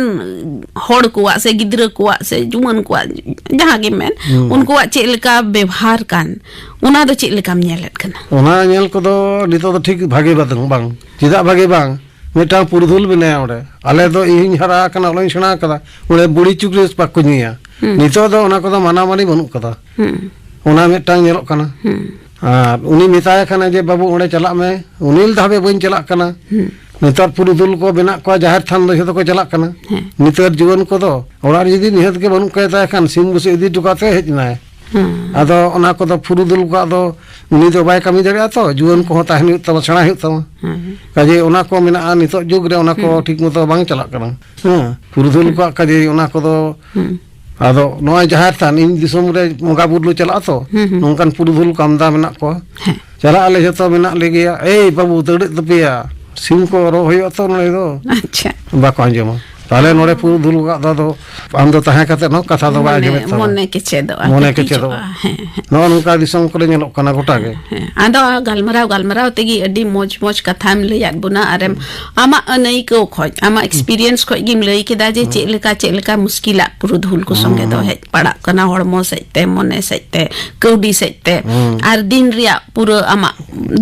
ᱦᱚᱲ ᱠᱚᱣᱟᱜ ᱥᱮ ᱜᱤᱫᱽᱨᱟᱹ ᱠᱚᱣᱟᱜ ᱥᱮ ᱡᱩᱣᱟᱹᱱ ᱠᱚᱣᱟᱜ ᱡᱟᱦᱟᱸ ᱜᱮ ᱢᱮᱱ, ᱦᱩᱸ᱾ ᱩᱱᱠᱩᱣᱟᱜ ᱪᱮᱫ ᱞᱮᱠᱟ ᱵᱮᱵᱷᱟᱨ ᱠᱟᱱ, ᱚᱱᱟ ᱫᱚ ᱪᱮᱫ ᱞᱮᱠᱟᱢ ᱧᱮᱞᱮᱫ ᱠᱟᱱᱟ? ᱚᱱᱟ ᱧᱮᱞ ᱠᱚᱫᱚ ᱱᱤᱛᱚᱜ ᱫᱚ ᱴᱷᱤᱠ ᱵᱷᱟᱜᱮ ᱵᱟᱝ, ᱵᱟᱝ᱾ ᱪᱮᱫᱟᱜ ᱵᱷᱟᱜᱮ ᱵᱟᱝ? ᱢᱤᱫᱴᱟᱝ ᱯᱩᱨᱩᱫᱷᱩᱞ ᱢᱮᱱᱟᱭᱟ ᱚᱸᱰᱮ᱾ ᱟᱞᱮ ᱫᱚ ᱤᱧ ᱦᱟᱨᱟ ᱟᱠᱟᱱᱟ, ᱚᱞᱚᱜ ᱤᱧ ᱥᱮᱬᱟ ᱟᱠᱟᱫᱟ᱾ ᱚᱸᱰᱮ ᱵᱩᱲᱤ ᱪᱩᱠᱨᱤ ᱵᱟᱠᱚ ᱧᱩᱭᱟ᱾ ᱦᱩᱸ᱾ ᱱᱤᱛᱚᱜ ᱫᱚ ᱚᱱᱟ ᱠᱚᱫᱚ ᱢᱟᱱᱟ ᱢᱟᱹᱱᱤ ᱵᱟᱹᱱᱩᱜ ᱠᱟᱫᱟ᱾ ᱦᱩᱸ᱾ ᱚᱱᱟ ᱢᱤᱫᱴᱟᱝ ᱧᱮᱞᱚᱜ ᱠᱟᱱᱟ᱾ ᱦᱩᱸ᱾ ᱟᱨ ᱩᱱᱤ ᱢᱮᱛᱟᱭ ᱠᱟᱱᱟ ᱡᱮ, "ᱵᱟᱹᱵᱩ, ᱚᱸᱰᱮ ᱪᱟᱞᱟᱜ ᱢᱮ᱾" ᱩᱱᱤ ᱞᱟᱹᱭᱫᱟ, "ᱦᱟᱯᱮ, ᱵᱟᱹᱧ ᱪᱟᱞᱟᱜ ᱠᱟᱱᱟ᱾" ᱦᱩᱸ᱾ ᱱᱮᱛᱟᱨ ᱯᱩᱨᱩᱫᱷᱩᱞ ᱠᱚ ᱵᱮᱱᱟᱜ ᱠᱚᱣᱟ, ᱡᱟᱦᱮᱨ ᱛᱷᱟᱱ ᱫᱚ ᱡᱷᱚᱛᱚ ᱠᱚ ᱪᱟᱞᱟᱜ ᱠᱟᱱᱟ᱾ ᱦᱮᱸ᱾ ᱱᱮᱛᱟᱨ ᱡᱩᱣᱟᱹᱱ ᱠᱚᱫᱚ ᱚᱲᱟᱜ ᱨᱮ ᱡᱩᱫᱤ ᱱᱤᱦᱟᱹᱛ ᱜᱮ ᱵᱟᱹᱱᱩᱜ ᱠᱟᱭ ᱛᱟᱭ ᱠᱷᱟᱱ, ᱥᱤᱢ ᱵᱩᱥᱟᱹᱜ ᱤᱫᱤ ᱦᱚᱴᱚ ᱠᱟᱛᱮ ᱦᱮᱡ ᱮᱱᱟᱭ᱾ ᱦᱮᱸ᱾ ᱟᱫᱚ ᱚᱱᱟ ᱠᱚᱫᱚ ᱯᱩᱨᱩᱫᱷᱩᱞ ᱠᱚᱣᱟᱜ ᱫᱚ, ᱩᱱᱤ ᱫᱚ ᱵᱟᱭ ᱠᱟᱹᱢᱤ ᱫᱟᱲᱮᱭᱟᱜᱼᱟ ᱛᱚ, ᱡᱩᱣᱟᱹᱱ ᱠᱚᱦᱚᱸ ᱛᱟᱦᱮᱱ ᱦᱩᱭᱩᱜ ᱛᱟᱢᱟ, ᱥᱮᱬᱟ ᱦᱩᱭᱩᱜ ᱛᱟᱢᱟ᱾ ᱦᱮᱸ᱾ ᱠᱟᱡᱮ ᱚᱱᱟ ᱠᱚ ᱢᱮᱱᱟᱜᱼᱟ, ᱱᱤᱛᱚᱜ ᱡᱩᱜᱽ ᱨᱮ ᱚᱱᱟ ᱠᱚ ᱦᱩᱸ᱾ ᱴᱷᱤᱠ ᱢᱚᱛᱚ ᱵᱟᱝ ᱪᱟᱞᱟᱜ ᱠᱟᱱᱟ᱾ ᱦᱮᱸ, ᱯᱩᱨᱩᱫᱷᱩᱞ ᱦᱩᱸ᱾ ᱠᱚᱣᱟᱜ ᱠᱟᱡᱮ ᱚᱱᱟ ᱠᱚᱫᱚ᱾ ᱦᱩᱸ᱾ ᱟᱫᱚ ᱱᱚᱜᱼᱚᱭ ᱡᱟᱦᱮᱨ ᱛᱷᱟᱱ, ᱤᱧ ᱫᱤᱥᱚᱢ ᱨᱮ ᱵᱚᱸᱜᱟ ᱵᱩᱨᱩ ᱞᱮ ᱪᱟᱞᱟᱜᱼᱟ ᱛᱚ, ᱦᱩᱸ, ᱦᱩᱸ᱾ ᱱᱚᱝᱠᱟᱱ ᱯᱩᱨᱩᱫᱷᱩᱞ ᱠᱚ ᱟᱢᱫᱟ ᱢᱮᱱᱟᱜ ᱠᱚᱣᱟ᱾ ᱦᱮᱸ᱾ ᱪᱟᱞᱟᱜ ᱟᱞᱮ, ᱡᱷᱚᱛᱚ ᱢᱮᱱᱟᱜ ᱞᱮᱜᱮᱭᱟ᱾ "ᱮᱭ ᱵᱟᱹᱵᱩ, ᱫᱟᱹᱲᱮᱫ ᱛᱟᱯᱮᱭᱟ, ᱥᱤᱢ ᱠᱚ ᱨᱚ ᱦᱩᱭᱩᱜᱼᱟ ᱛᱚ ᱱᱚᱰᱮ ᱫᱚ᱾" ᱟᱪᱪᱷᱟ᱾ ᱵᱟᱠᱚ ᱟᱸᱡᱚᱢᱟ᱾ ᱛᱟᱦᱞᱮ ᱱᱚᱰᱮ ᱯᱩᱨᱩᱫᱷᱩᱞ ᱠᱚᱣᱟᱜ ᱫᱚ ᱟᱫᱚ ᱟᱢ ᱫᱚ ᱛᱟᱦᱮᱸ ᱠᱟᱛᱮ ᱦᱚᱸ ᱠᱟᱛᱷᱟ ᱫᱚ ᱵᱟᱭ ᱢᱚᱱᱮ, ᱟᱸᱡᱚᱢᱮᱫ ᱛᱟᱢᱟ᱾ ᱢᱚᱱᱮ ᱠᱮᱪᱮᱫᱚᱜᱼᱟ, ᱢᱚᱱᱮ ᱠᱮᱪᱮᱫᱚᱜᱼᱟ᱾ ᱠᱮᱪᱮᱫᱚᱜᱼᱟ᱾ ᱦᱮᱸ, ᱦᱮᱸ᱾ ᱱᱚᱜᱼᱚ ᱱᱚᱝᱠᱟ ᱫᱤᱥᱚᱢ ᱠᱚᱨᱮ ᱧᱮᱞᱚᱜ ᱠᱟᱱᱟ ᱜᱚᱴᱟ ᱜᱮ᱾ ᱦᱮᱸ, ᱟᱫᱚ ᱜᱟᱞᱢᱟᱨᱟᱣ, ᱜᱟᱞᱢᱟᱨᱟᱣ ᱛᱮᱜᱮ ᱟᱹᱰᱤ ᱢᱚᱡᱽ, ᱢᱚᱡᱽ ᱠᱟᱛᱷᱟᱢ ᱞᱟᱹᱭᱟᱫ ᱵᱚᱱᱟ, ᱟᱨᱮᱢ, ᱦᱩᱸ᱾ ᱟᱢᱟᱜ ᱟᱹᱱᱟᱹᱭᱠᱟᱹᱣ ᱠᱷᱚᱡ, ᱟᱢᱟᱜ ᱦᱩᱸ᱾ ᱮᱠᱥᱯᱤᱨᱤᱭᱮᱱᱥ ᱠᱷᱚᱡ ᱜᱮᱢ ᱞᱟᱹᱭ ᱠᱮᱫᱟ ᱡᱮ ᱦᱩᱸ᱾ ᱪᱮᱫ ᱞᱮᱠᱟ, ᱪᱮᱫ ᱞᱮᱠᱟ ᱢᱩᱥᱠᱤᱞᱟᱜ ᱯᱩᱨᱩᱫᱷᱩᱞ ᱠᱚ ᱦᱩᱸ, ᱥᱚᱸᱜᱮ ᱫᱚ ᱦᱩᱸ᱾ ᱦᱮᱡ ᱯᱟᱲᱟᱜ ᱠᱟᱱᱟ, ᱦᱚᱲᱢᱚ ᱥᱮᱫ ᱛᱮ, ᱢᱚᱱᱮ ᱥᱮᱫ ᱛᱮ, ᱠᱟᱹᱣᱰᱤ ᱥᱮᱫ ᱛᱮ, ᱦᱩᱸ᱾ ᱟᱨ ᱫᱤᱱ ᱨᱮᱭᱟᱜ ᱯᱩᱨᱟᱹ ᱟᱢᱟᱜ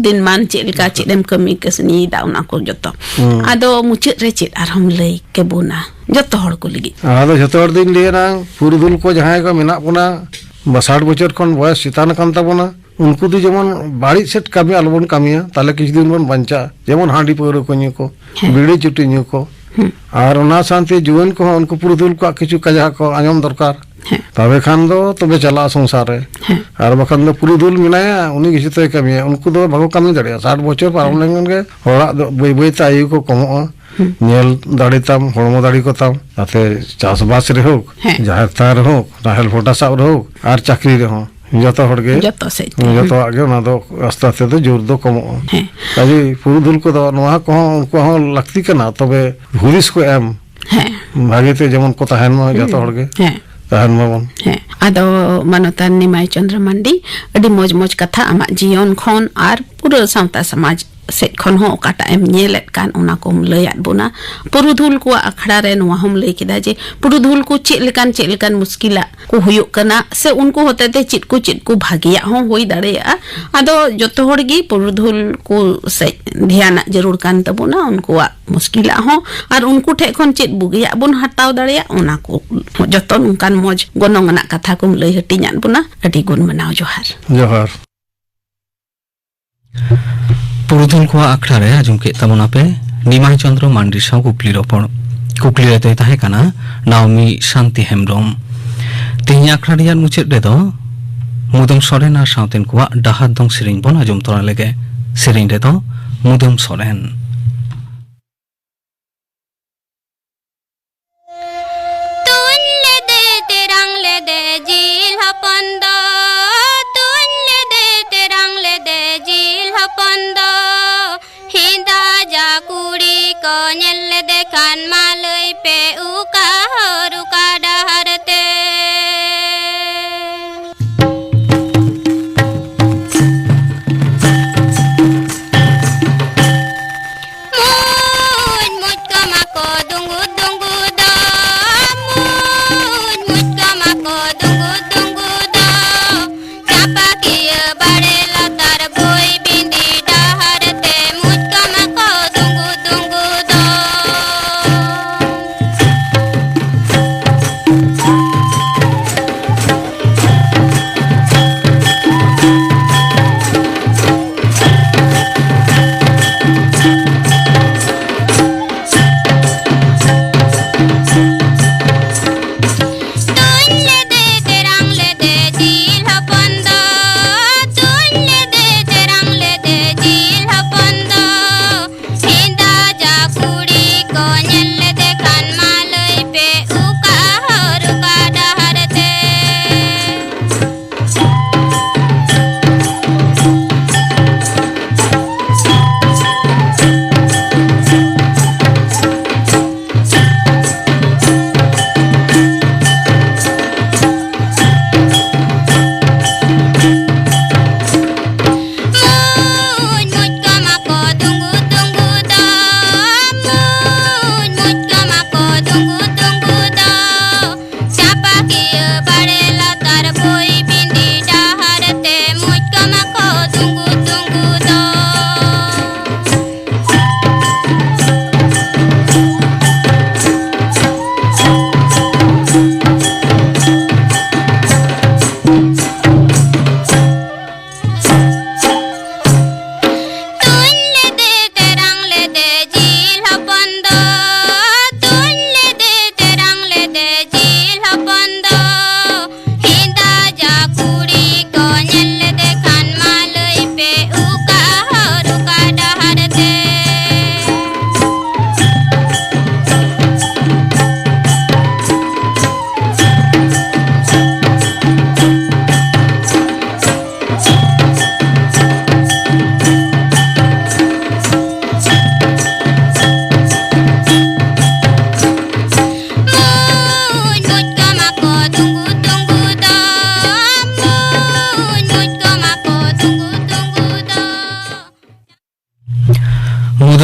ᱫᱤᱱ ᱢᱟᱱ ᱪᱮᱫ ᱞᱮᱠᱟ, ᱪᱮᱫ ᱮᱢ ᱠᱟᱹᱢᱤ ᱠᱟᱹᱥᱱᱤᱭᱮᱫᱟ, ᱚᱱᱟ ᱠᱚ ᱡᱚᱛᱚ᱾ ᱦᱩᱸ᱾ ᱟᱫᱚ ᱢᱩᱪᱟᱹᱫ ᱨᱮ ᱪᱮᱫ ᱟᱨᱦᱚᱸᱢ ᱞᱟᱹᱭ ᱠᱮᱵᱚᱱᱟ ᱡᱚᱛᱚ ᱦᱚᱲ ᱠᱚ ᱞᱟᱹᱜᱤᱫ? ᱟᱫᱚ ᱡᱚᱛᱚ ᱦᱚᱲ ᱫᱚᱧ ᱞᱟᱹᱭᱟ, ᱱᱟᱝ ᱯᱩᱨᱩᱫᱷᱩᱞ ᱠᱚ ᱡᱟᱦᱟᱸᱭ ᱠᱚ ᱢᱮᱱᱟᱜ ᱵᱚᱱᱟ, ᱵᱟ ᱥᱟᱴ ᱵᱚᱪᱷᱚᱨ ᱠᱷᱚᱱ ᱵᱚᱭᱮᱥ ᱪᱮᱛᱟᱱ ᱟᱠᱟᱱ ᱛᱟᱵᱚᱱᱟ, ᱩᱱᱠᱩ ᱫᱚ ᱡᱮᱢᱚᱱ ᱵᱟᱹᱲᱤᱡ ᱥᱮᱫ ᱠᱟᱹᱢᱤ ᱟᱞᱚᱵᱚᱱ ᱠᱟᱹᱢᱤᱭᱟ, ᱛᱟᱦᱚᱞᱮ ᱠᱤᱪᱷᱩ ᱫᱤᱱ ᱵᱚᱱ ᱵᱟᱧᱪᱟᱜᱼᱟ᱾ ᱡᱮᱢᱚᱱ ᱦᱟᱺᱰᱤ ᱯᱟᱹᱣᱨᱟᱹ ᱠᱚ ᱧᱩ ᱠᱚ, ᱦᱮᱸ᱾ ᱵᱤᱲᱤ ᱪᱩᱴᱤ ᱧᱩ ᱠᱚ, ᱦᱩᱸ᱾ ᱟᱨ ᱚᱱᱟ ᱥᱟᱶᱛᱮ ᱡᱩᱣᱟᱹᱱ ᱠᱚᱦᱚᱸ ᱩᱱᱠᱩ ᱯᱩᱨᱩᱫᱷᱩᱞ ᱠᱚᱣᱟᱜ ᱠᱤᱪᱷᱩ ᱠᱟᱛᱷᱟ ᱠᱚ ᱟᱸᱡᱚᱢ ᱫᱚᱨᱠᱟᱨ᱾ ᱦᱮᱸ᱾ ᱛᱚᱵᱮ ᱠᱷᱟᱱ ᱫᱚ ᱛᱚᱵᱮ ᱪᱟᱞᱟᱜᱼᱟ ᱥᱚᱝᱥᱟᱨ ᱨᱮ᱾ ᱦᱮᱸ᱾ ᱟᱨ ᱵᱟᱠᱷᱟᱱ ᱫᱚ ᱯᱩᱨᱩᱫᱷᱩᱞ ᱢᱮᱱᱟᱭᱟ, ᱩᱱᱤ ᱜᱮ ᱡᱚᱛᱚᱭ ᱠᱟᱹᱢᱤᱭᱟ᱾ ᱩᱱᱠᱩ ᱫᱚ ᱵᱟᱠᱚ ᱠᱟᱹᱢᱤ ᱫᱟᱲᱮᱭᱟᱜᱼᱟ᱾ ᱥᱟᱴ ᱵᱚᱪᱷᱚᱨ ᱯᱟᱨᱚᱢ ᱦᱮᱸ᱾ ᱞᱮᱱᱠᱷᱟᱱ ᱜᱮ ᱦᱚᱲᱟᱜ ᱫᱚ ᱵᱟᱹᱭ ᱵᱟᱹᱭ ᱛᱮ ᱟᱭᱩ ᱠᱚ ᱠᱚᱢᱚᱜᱼᱟ᱾ ᱦᱩᱸ᱾ ᱧᱮᱞ ᱫᱟᱲᱮ ᱛᱟᱢ, ᱦᱚᱲᱢᱚ ᱫᱟᱲᱮ ᱠᱚ ᱛᱟᱢ, ᱛᱟᱛᱮ ᱪᱟᱥᱵᱟᱥ ᱨᱮ ᱦᱳᱠ, ᱦᱮᱸ᱾ ᱡᱟᱦᱮᱨ ᱛᱷᱟᱱ ᱨᱮ ᱦᱳᱠ, ᱱᱟᱦᱮᱞ ᱯᱷᱚᱴᱟ ᱥᱟᱵ ᱨᱮ ᱦᱳᱠ, ᱟᱨ ᱪᱟᱹᱠᱨᱤ ᱨᱮᱦᱚᱸ, ᱡᱚᱛᱚ ᱦᱚᱲ ᱜᱮ ᱡᱚᱛᱚ ᱥᱮᱫ ᱛᱮ᱾ ᱡᱚᱛᱚᱣᱟᱜ ᱜᱮ ᱚᱱᱟ ᱫᱚ ᱟᱥᱛᱮ ᱟᱥᱛᱮ ᱛᱮ ᱡᱳᱨ ᱫᱚ ᱠᱚᱢᱚᱜᱼᱟ᱾ ᱦᱮᱸ᱾ ᱠᱟᱡᱮ ᱯᱩᱨᱩᱫᱷᱩᱞ ᱠᱚᱫᱚ ᱱᱚᱣᱟ ᱠᱚᱦᱚᱸ, ᱩᱱᱠᱩᱣᱟᱜ ᱦᱚᱸ ᱞᱟᱹᱠᱛᱤ ᱠᱟᱱᱟ, ᱛᱚᱵᱮ ᱦᱩᱫᱤᱥ ᱠᱚ ᱮᱢ, ᱦᱮᱸ᱾ ᱵᱷᱟᱜᱮ ᱛᱮ ᱡᱮᱢᱚᱱ ᱠᱚ ᱛᱟᱦᱮᱱ ᱢᱟ ᱦᱩᱸ᱾ ᱡᱚᱛᱚ ᱦᱚᱲ ᱜᱮ᱾ ᱦᱮᱸ᱾ ᱛᱟᱦᱮᱱ ᱢᱟᱵᱚᱱ᱾ ᱦᱮᱸ, ᱟᱫᱚ ᱢᱟᱱᱚᱛᱟᱱ ᱱᱤᱢᱟᱭ ᱪᱚᱸᱫᱽᱨᱚ ᱢᱟᱱᱰᱤ, ᱟᱹᱰᱤ ᱢᱚᱡᱽ ᱢᱚᱡᱽ ᱠᱟᱛᱷᱟ ᱟᱢᱟᱜ ᱡᱤᱭᱚᱱ ᱠᱷᱚᱱ ᱟᱨ ᱯᱩᱨᱟᱹ ᱥᱟᱶᱛᱟ ᱥᱚᱢᱟᱡᱽ ᱥᱮᱫ ᱠᱷᱚᱱ ᱦᱚᱸ ᱚᱠᱟᱴᱟᱜ ᱮᱢ ᱧᱮᱞᱮᱫ ᱠᱟᱱ, ᱚᱱᱟ ᱠᱚᱢ ᱞᱟᱹᱭᱟᱫ ᱵᱚᱱᱟ᱾ ᱯᱩᱨᱩᱫᱷᱩᱞ ᱠᱚᱣᱟᱜ ᱟᱠᱷᱲᱟ ᱨᱮ ᱱᱚᱣᱟ ᱦᱚᱸᱢ ᱞᱟᱹᱭ ᱠᱮᱫᱟ ᱡᱮ ᱯᱩᱨᱩᱫᱷᱩᱞ ᱠᱚ ᱪᱮᱫ ᱞᱮᱠᱟᱱ, ᱪᱮᱫ ᱞᱮᱠᱟᱱ ᱢᱩᱥᱠᱤᱞᱟᱜ ᱠᱚ ᱦᱩᱭᱩᱜ ᱠᱟᱱᱟ, ᱥᱮ ᱩᱱᱠᱩ ᱦᱚᱛᱮᱛᱮ ᱪᱮᱫ ᱠᱚ, ᱪᱮᱫ ᱠᱚ ᱵᱷᱟᱜᱮᱭᱟᱜ ᱦᱚᱸ ᱦᱩᱭ ᱫᱟᱲᱮᱭᱟᱜᱼᱟ᱾ ᱟᱫᱚ ᱡᱚᱛᱚ ᱦᱚᱲ ᱜᱮ ᱯᱩᱨᱩᱫᱷᱩᱞ ᱠᱚ ᱥᱮᱫ ᱫᱷᱮᱭᱟᱱᱟᱜ ᱡᱟᱹᱨᱩᱲ ᱠᱟᱱ ᱛᱟᱵᱚᱱᱟ, ᱩᱱᱠᱩᱣᱟᱜ ᱢᱩᱥᱠᱤᱞᱟᱜ ᱦᱚᱸ, ᱟᱨ ᱩᱱᱠᱩ ᱴᱷᱮᱱ ᱠᱷᱚᱱ ᱪᱮᱫ ᱵᱩᱜᱤᱭᱟᱜ ᱵᱚᱱ ᱦᱟᱛᱟᱣ ᱫᱟᱲᱮᱭᱟᱜ, ᱚᱱᱟ ᱠᱚ ᱡᱚᱛᱚ ᱱᱚᱝᱠᱟᱱ ᱢᱚᱡᱽ ᱜᱚᱱᱚᱝ ᱟᱱᱟᱜ ᱠᱟᱛᱷᱟ ᱠᱚᱢ ᱞᱟᱹᱭ ᱦᱟᱹᱴᱤᱧᱟᱫ ᱵᱚᱱᱟ᱾ ᱟᱹᱰᱤ ᱜᱩᱱ ᱢᱟᱱᱟᱣ ᱡᱚᱦᱟᱨ᱾ ᱡᱚᱦᱟᱨ᱾ ᱯᱩᱨᱩᱫᱷᱩᱞ ᱠᱚᱣᱟᱜ ᱟᱠᱷᱲᱟ ᱨᱮ ᱟᱸᱡᱚᱢ ᱠᱮᱫ ᱛᱟᱵᱚᱱᱟᱯᱮ ᱱᱤᱢᱟᱭ ᱪᱚᱸᱫᱽᱨᱚ ᱢᱟᱱᱰᱤ ᱥᱟᱶ ᱠᱩᱠᱞᱤ ᱨᱚᱯᱚᱲ᱾ ᱠᱩᱠᱞᱤ ᱨᱮᱫᱚᱭ ᱛᱟᱦᱮᱸ ᱠᱟᱱᱟ ᱱᱟᱣᱢᱤ ᱥᱟᱱᱛᱤ ᱦᱮᱢᱵᱽᱨᱚᱢ᱾ ᱛᱮᱦᱮᱧ ᱟᱠᱷᱲᱟ ᱨᱮᱭᱟᱜ ᱢᱩᱪᱟᱹᱫ ᱨᱮᱫᱚ ᱢᱩᱫᱟᱹᱢ ᱥᱚᱨᱮᱱ ᱟᱨ ᱥᱟᱶᱛᱮᱱ ᱠᱚᱣᱟᱜ ᱰᱟᱦᱟᱨ ᱫᱚᱝ ᱥᱮᱨᱮᱧ ᱵᱚᱱ ᱟᱸᱡᱚᱢ ᱛᱚᱨᱟ ᱞᱮᱜᱮ᱾ ᱥᱮᱨᱮᱧ ᱨᱮᱫᱚ ᱢᱩᱫᱟᱹᱢ ᱥᱚᱨᱮᱱ᱾ ᱛᱩᱧ ᱞᱮᱫᱮ ᱛᱮᱨᱟᱝ ᱞᱮᱫᱮ ᱡᱤᱞ ᱦᱚᱯᱚᱱ ᱫᱚ, ᱛᱩᱧ ᱞᱮᱫᱮ ᱛᱮᱨᱟᱝ ᱞᱮᱫᱮ ᱡᱤᱞ ᱦᱚᱯᱚᱱ ᱫᱚ, ᱦᱮᱸᱫᱟ ᱡᱟ ᱠᱩᱲᱤ ᱠᱚ ᱧᱮᱞ ᱞᱮᱫᱮ ᱠᱷᱟᱱ ᱢᱟ ᱞᱟᱹᱭ ᱯᱮ ᱚᱠᱟ ᱦᱚᱨ ᱚᱠᱟ ᱰᱟᱦᱟᱨ ᱛᱮ᱾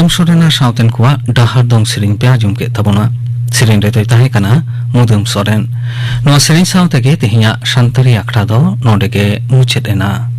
ᱥᱚᱨᱮᱱᱟᱜ ᱥᱟᱶᱛᱮᱱ ᱠᱚᱣᱟᱜ ᱰᱟᱦᱟᱨ ᱫᱚᱝ ᱥᱮᱨᱮᱧ ᱯᱮ ᱟᱸᱡᱚᱢ ᱠᱮᱫ ᱛᱟᱵᱚᱱᱟ᱾ ᱥᱮᱨᱮᱧ ᱨᱮᱫᱚᱭ ᱛᱟᱦᱮᱸ ᱠᱟᱱᱟ ᱢᱩᱫᱟᱹᱢ ᱥᱚᱨᱮᱱ᱾ ᱱᱚᱣᱟ ᱥᱮᱨᱮᱧ ᱥᱟᱶ ᱛᱮᱜᱮ ᱛᱮᱦᱮᱧᱟᱜ ᱥᱟᱱᱛᱟᱲᱤ ᱟᱠᱷᱲᱟ ᱫᱚ ᱱᱚᱰᱮ ᱜᱮ ᱢᱩᱪᱟᱹᱫ ᱮᱱᱟ᱾